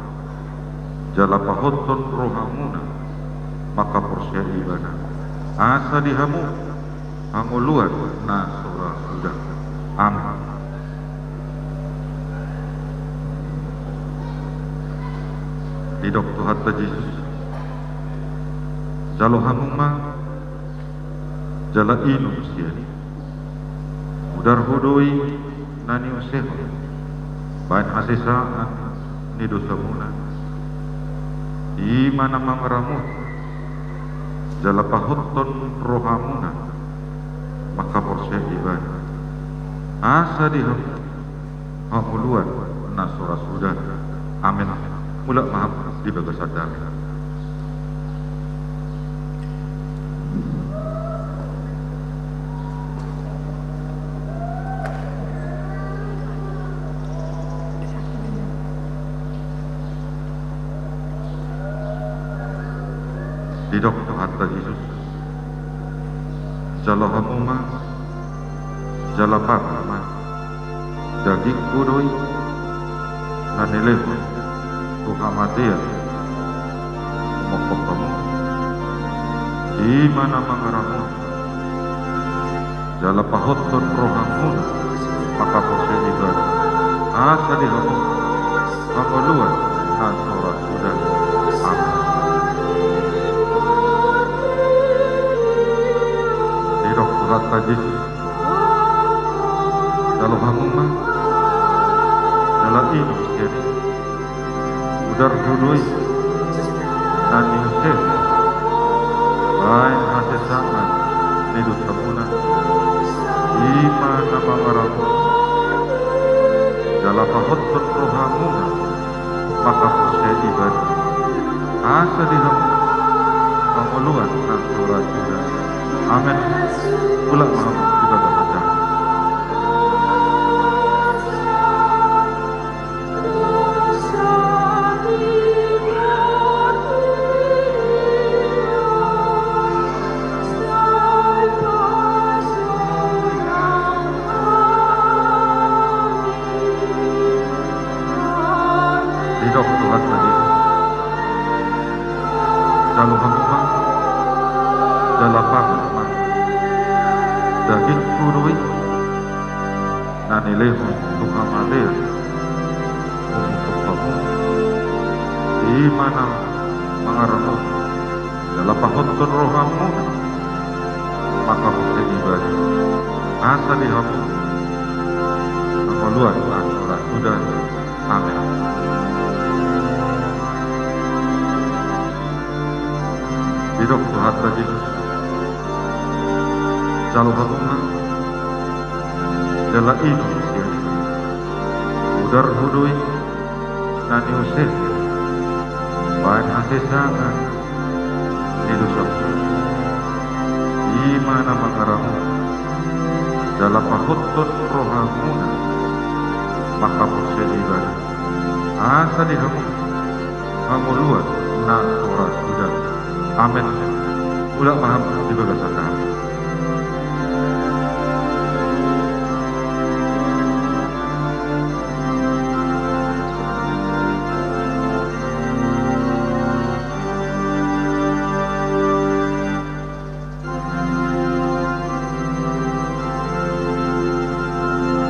jala pahothon rohamuna mangkaporseai ibana. Asa di hamu hangoluan na so ra suda. Amen. Didok Tuhanta Jesus: Jalo hamu ma, jala inum sian i. Udarhu do i na niusehon baen hasesaan ni dosamuna. I ma na mangaramoti jala pahothon rohamuna mangkaporseai ibana. Asa di hamu hangoluan na so ra suda. Amen. Mulak ma hamu di bagasan dame. Didok Tuhanta Jesus: Jalo hamu ma, jala pahan ma. Dagingku do i na nilehon tu hamatean, umongkop hamu. I ma na mangaramoti jala pahothon rohamuna mangkaporseai ibana. Asa di hamu hangoluan na so ra suda. Amen. Didok Tuhanta Jesus: Jalo hamu ma, jala inum sian i. Udarhu do i na niusehon baen hasesaan ni dosamuna. I ma na mangaramoti jala pahothon rohamuna mangkaporseai ibana. Asa di hamu hangoluan na so ra suda. Amen. Mulak ma hamu di bagasan dame. Didok Tuhanta Jesus: Jalo hamu ma, jala pahan ma. Dagingku do i na nilehon tu hamatean, umongkop hamu. I ma na mangaramoti jala pahothon rohamuna mangkaporseai ibana. Asa di hamu hangoluan na so ra suda. Amen. Didok Tuhanta Jesus: Jalo hamu ma, jala inum sian i. Udarhu do i na niusehon baen hasesaan ni dosamuna. I ma na mangaramoti jala pahothon rohamuna mangkaporseai ibana. Asa di hamu hangoluan na so ra suda. Amen. Mulak ma hamu di bagasan dame.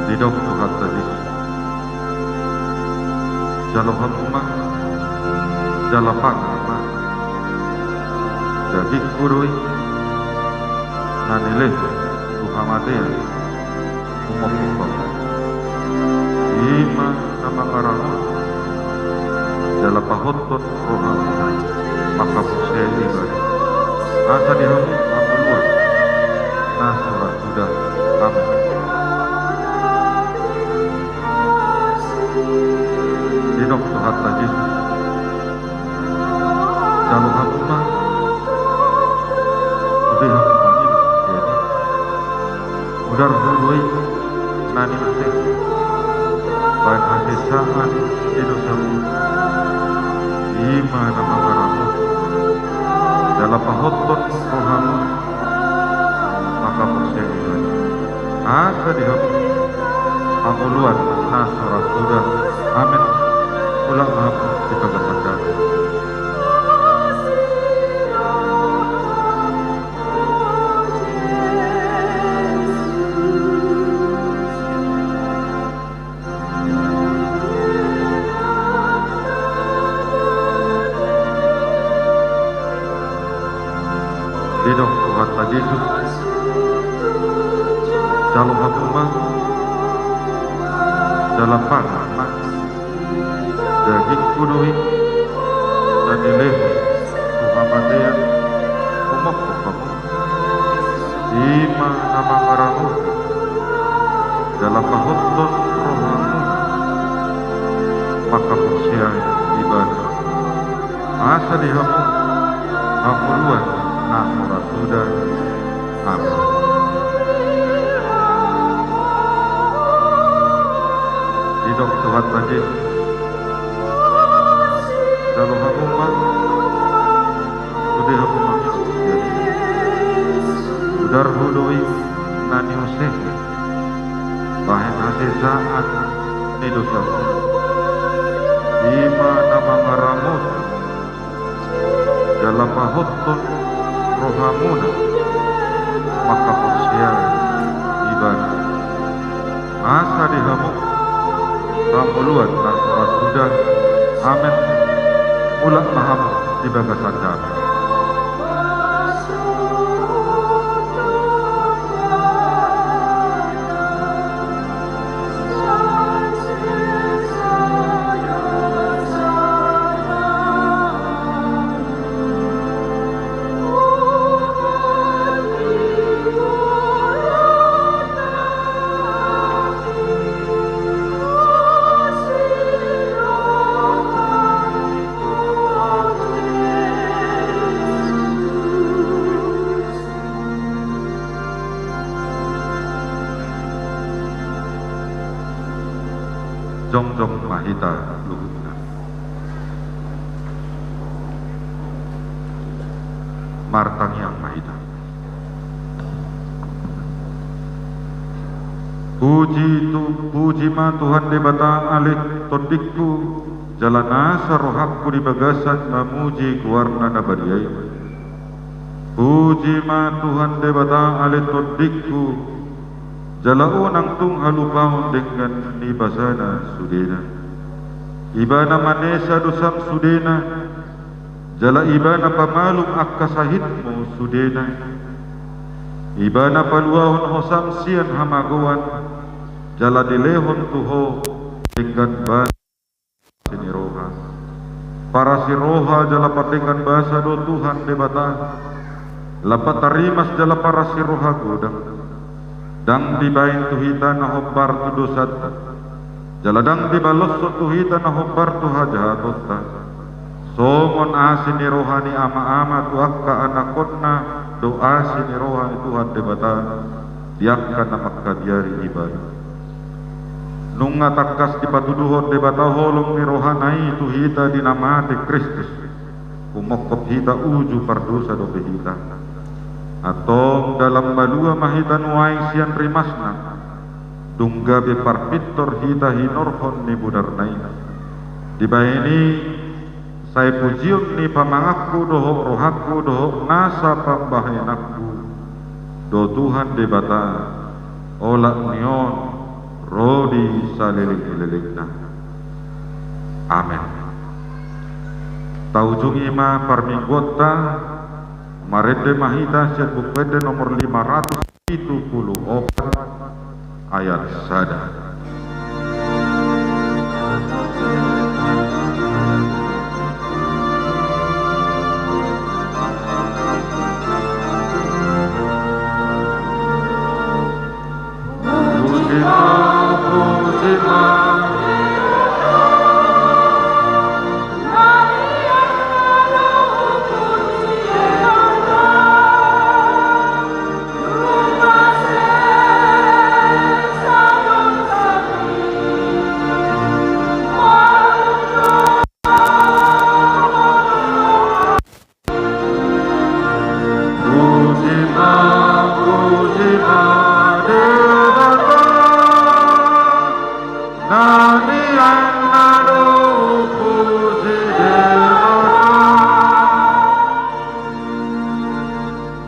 Didok Tuhanta Jesus: Jalo hamu ma, jala pangan ma. Dagingku do i, na nilehon tu hamatean, humophop hamu. I ma na mangaramoti jala pahothon rohamuna mangkaporseai ibana. Asa di hamu hangoluan na so ra suda. Amen. Didok Tuhanta Jesus: Jalo hamu ma, sude hamu manginum sian i. Udarhu do i na niusehon bahen hasesaan ni dosamu. I ma na mangaramoti jala pahothon rohamuna mangkaporseai ibana. Asa di hamu hangoluan na so ra suda. Amen. Mulak ma hamu di bagasan dame. Didok Tuhanta Jesus: Jalo hamu ma, jala pangan ma. Dagingku do i, na nilehon tu hamatean, humophop hamu. I ma na mangaramoti jala pahothon rohamuna mangkaporseai ibana. Asa di hamu hangoluan na so ra suda. Amen. Didok Tuhanta Jesus: Jalo hamu ma, sude hamu manginum sian i. Udarhu do i na niusehon bahen hasesaan ni dosamu. I ma na mangaramoti jala pahothon rohamuna mangkaporseai ibana. Asa di hamu hangoluan na so ra suda. Amen. Mulak ma hamu di bagasan dame. Jongjong ma hita luhutna. Martangiang ma hita. Puji tu, puji ma Tuhan Debata ale tondingku, jala nasa rohangku di bagasan mamuji goarna na badia i. Puji ma Tuhan Debata ale tondingku, jala unang tung halupaon denggan ni basana sudena. Ibana manesa dosam sudena, jala ibana pamalum angka sahitmu sudena. Ibana paluahon hosam sian hamagoan, jala dilehon tu ho denggan basa ni roha. Parasi roha jala pardenggan basa do Tuhan Debata, lam patarimas jala parasi roha godang. Ndang dibaen tu hita na hombar tu dosanta, jala ndang dibaloshon tu hita na hombar tu hajahatonta. Songon asi ni roha ni ama-ama tu angka anakhonna do asi ni roha ni Tuhan Debata di angka na mangkabiari ibana. Nunga tangkas dipatuduhon Debata holong ni rohana i tu hita di na mate Kristus, humongkop hita uju pardosa dope hita. Antong dalan malua ma hita nuaeng sian rimasna, dung gabe parpintor hita hinorhon ni mudarna i. Dibahen i, sai pujion ni pamanganku dohot rohangku dohot nasa pambahenanku do Tuhan Debata, olat ni on ro di saleleng ni lelengna. Amen. Taujungi ma parmingguonta, marende ma hita sian Buku Ende nomor lima ratus pitu pulu opat, ayat sada.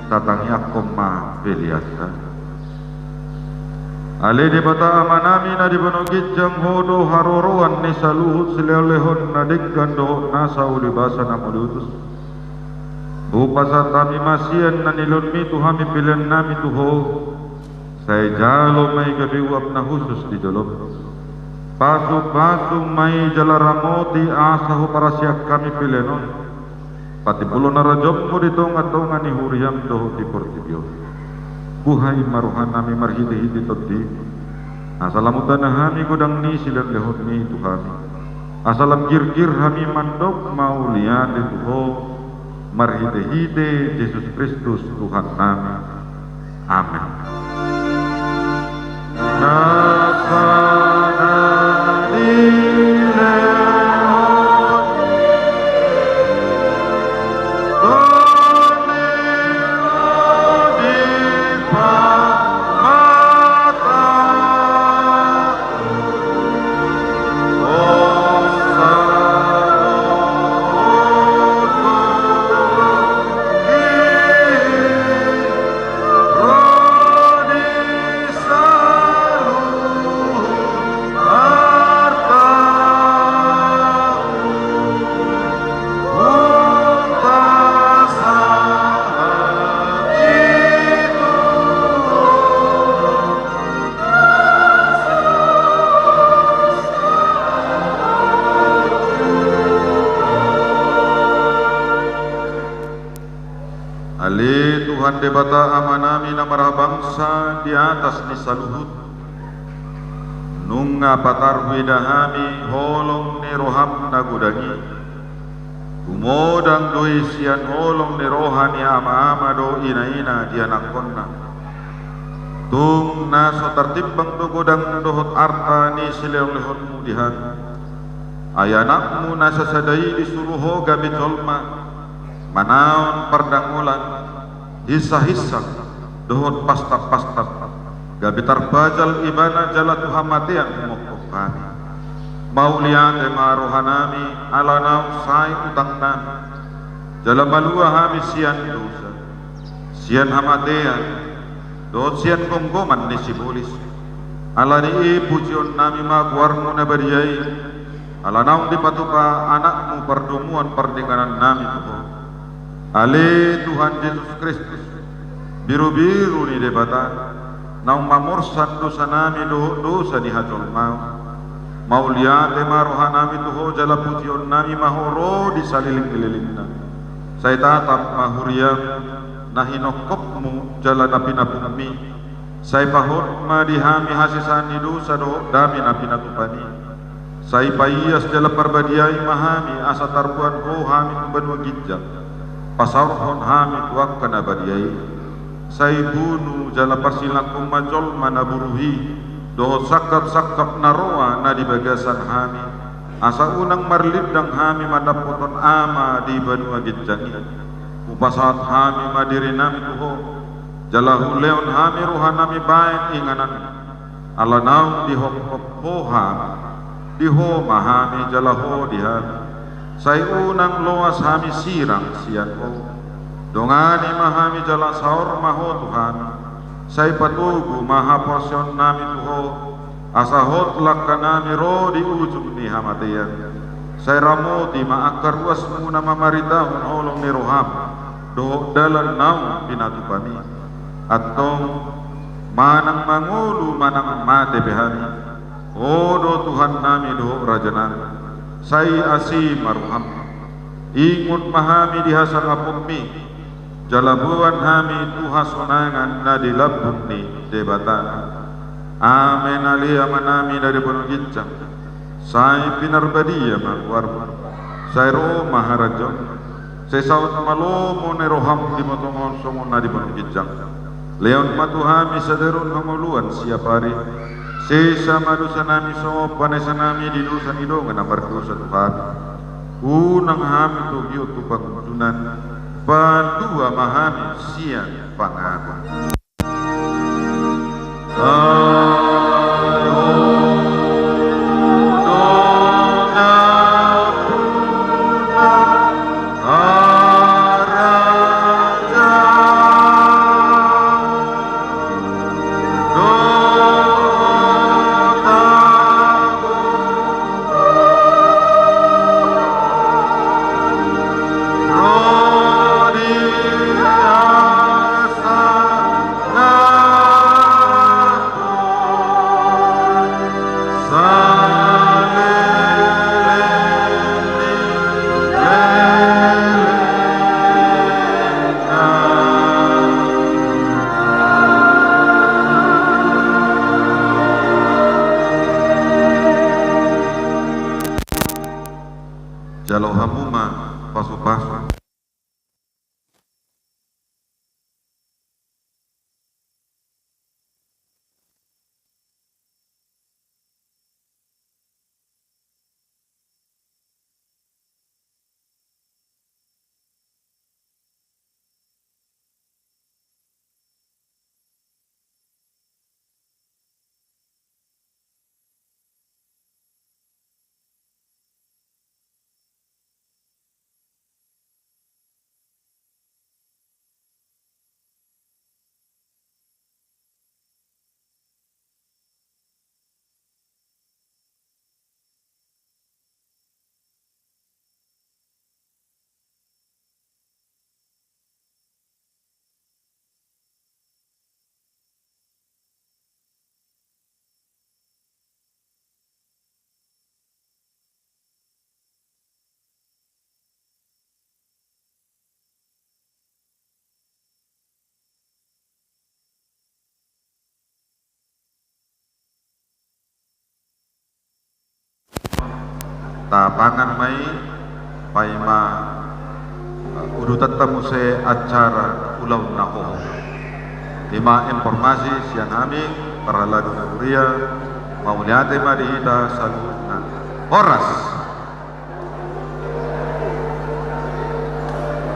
Tatangiangkon ma peleanta. Ale Debata Amanami na di banua ginjang, Ho do haroroan ni saluhut silehonlehon na denggan dohot nasa ulibasa na mauliutus. Hupasahat hami ma sian na nilehonmi tu hami peleannami tu Ho, sai jalo ma i gabe uap na hushus di jolom. Pasupasu ma i jala ramoti asa huparasian hami pelean on, patimbulhon na rajammu di tongatonga ni huriam dohot di portibi on. Buhai ma rohanami marhitehite Tondim, asa lam hutanda hami godang ni silehonlehonmi tu hami, asa lam girgir hami mandok mauliate tu Ho, marhitehite Jesus Kristus Tuhannami. Amen. Nasa na nilehon Tondim di pamata. Ale Tuhan Debata Amanami na marhabangsa di atas ni saluhut, nunga patar huida hami holong ni roham na godang i. Tumodang do i sian holong ni roha ni amaama dohot inaina di anakkonna. Tung na so tartimbang do godang dohot arta ni silehonlehonmu di hami. Ai anakmu na sasada i disuru Ho gabe jolma, manaon pardangolan, hinsahinsa, dohot pastapastap, gabe tarpajal ibana jala tu hamatean humongkop hami. Mauliate ma rohanami ala naung sae utangnami, jala malua hami sian dosa, sian hamatean, dohot sian gomgoman ni sibolis. Ala ni i pujionnami ma goarmu na badia i, ala naung dipatupa anakmu pardomuan pardengganannami tu Ho. Ale Tuhan Jesus Kristus, birubiru ni Debata, naung mamorsan dosanami dohot dosa ni hajolmaon. Mauliate ma rohanami tu Ho jala pujionnami ma Ho ro di saleleng ni lelengna. Sai tatap ma huriam na hinongkopmu jala na pinapungmi. Sai pahot ma di hami hasesaan ni dosa dohot dame na pinatupami. Sai paias jala parbadiai ma hami asa tarboan Ho hami tu banua ginjang, pasaorhon hami tu angka na badia i. Sai bunu jala parsilangkon ma jolma na buruk i, dohot sangkap-sangkap na roa na di bagasan hami, asa unang marlindang hami mandappothon Ama di banua ginjang i. Hupasahat hami ma dirinami tu Ho, jala hulehon hami rohanami bahen ingananMu. Ala naung dihophop Ho hami, di Ho ma hami jala Ho di hami. Sai unang loas hami sirang sian Ho. Dongani ma hami jala saor ma Ho tu hami. Sai patogu ma haporseaonnami tu Ho, asa hot langkanami ro di ujung ni hamatean. Sai ramoti ma angka ruasMu na mamaritahon holong ni rohaM dohot dalan naung pinatupami. Antong, manang mangolu manang mate pe hami, Ho do Tuhannami dohot Rajanami. Sai asi ma rohaM. Ingot ma hami di hasangaponMi, jala boan hami tu hasonangan na di lambung ni Debata. Amen. Ale Amanami na di banua ginjang, sai pinarbadia ma goarMu. Sai ro ma harajaonMu. Sai saut ma lomo ni rohaM di banua tonga on songon na di banua ginjang. Lehon ma tu hami sadari on hangoluan siapari. Sesa ma dosanami songon panesanami di dosa ni dongan na mardosa tu hami. Unang hami togihon tu pangunjunan. Palua ma hami sian pangago. Jalo hamu ma pasupasu. Tapangan ma i, paima, eh, udutanta muse acara ulaon na hohom. I ma informasi sian hami, parhalado na huria, mauliate ma di hita saluhutna. Horas.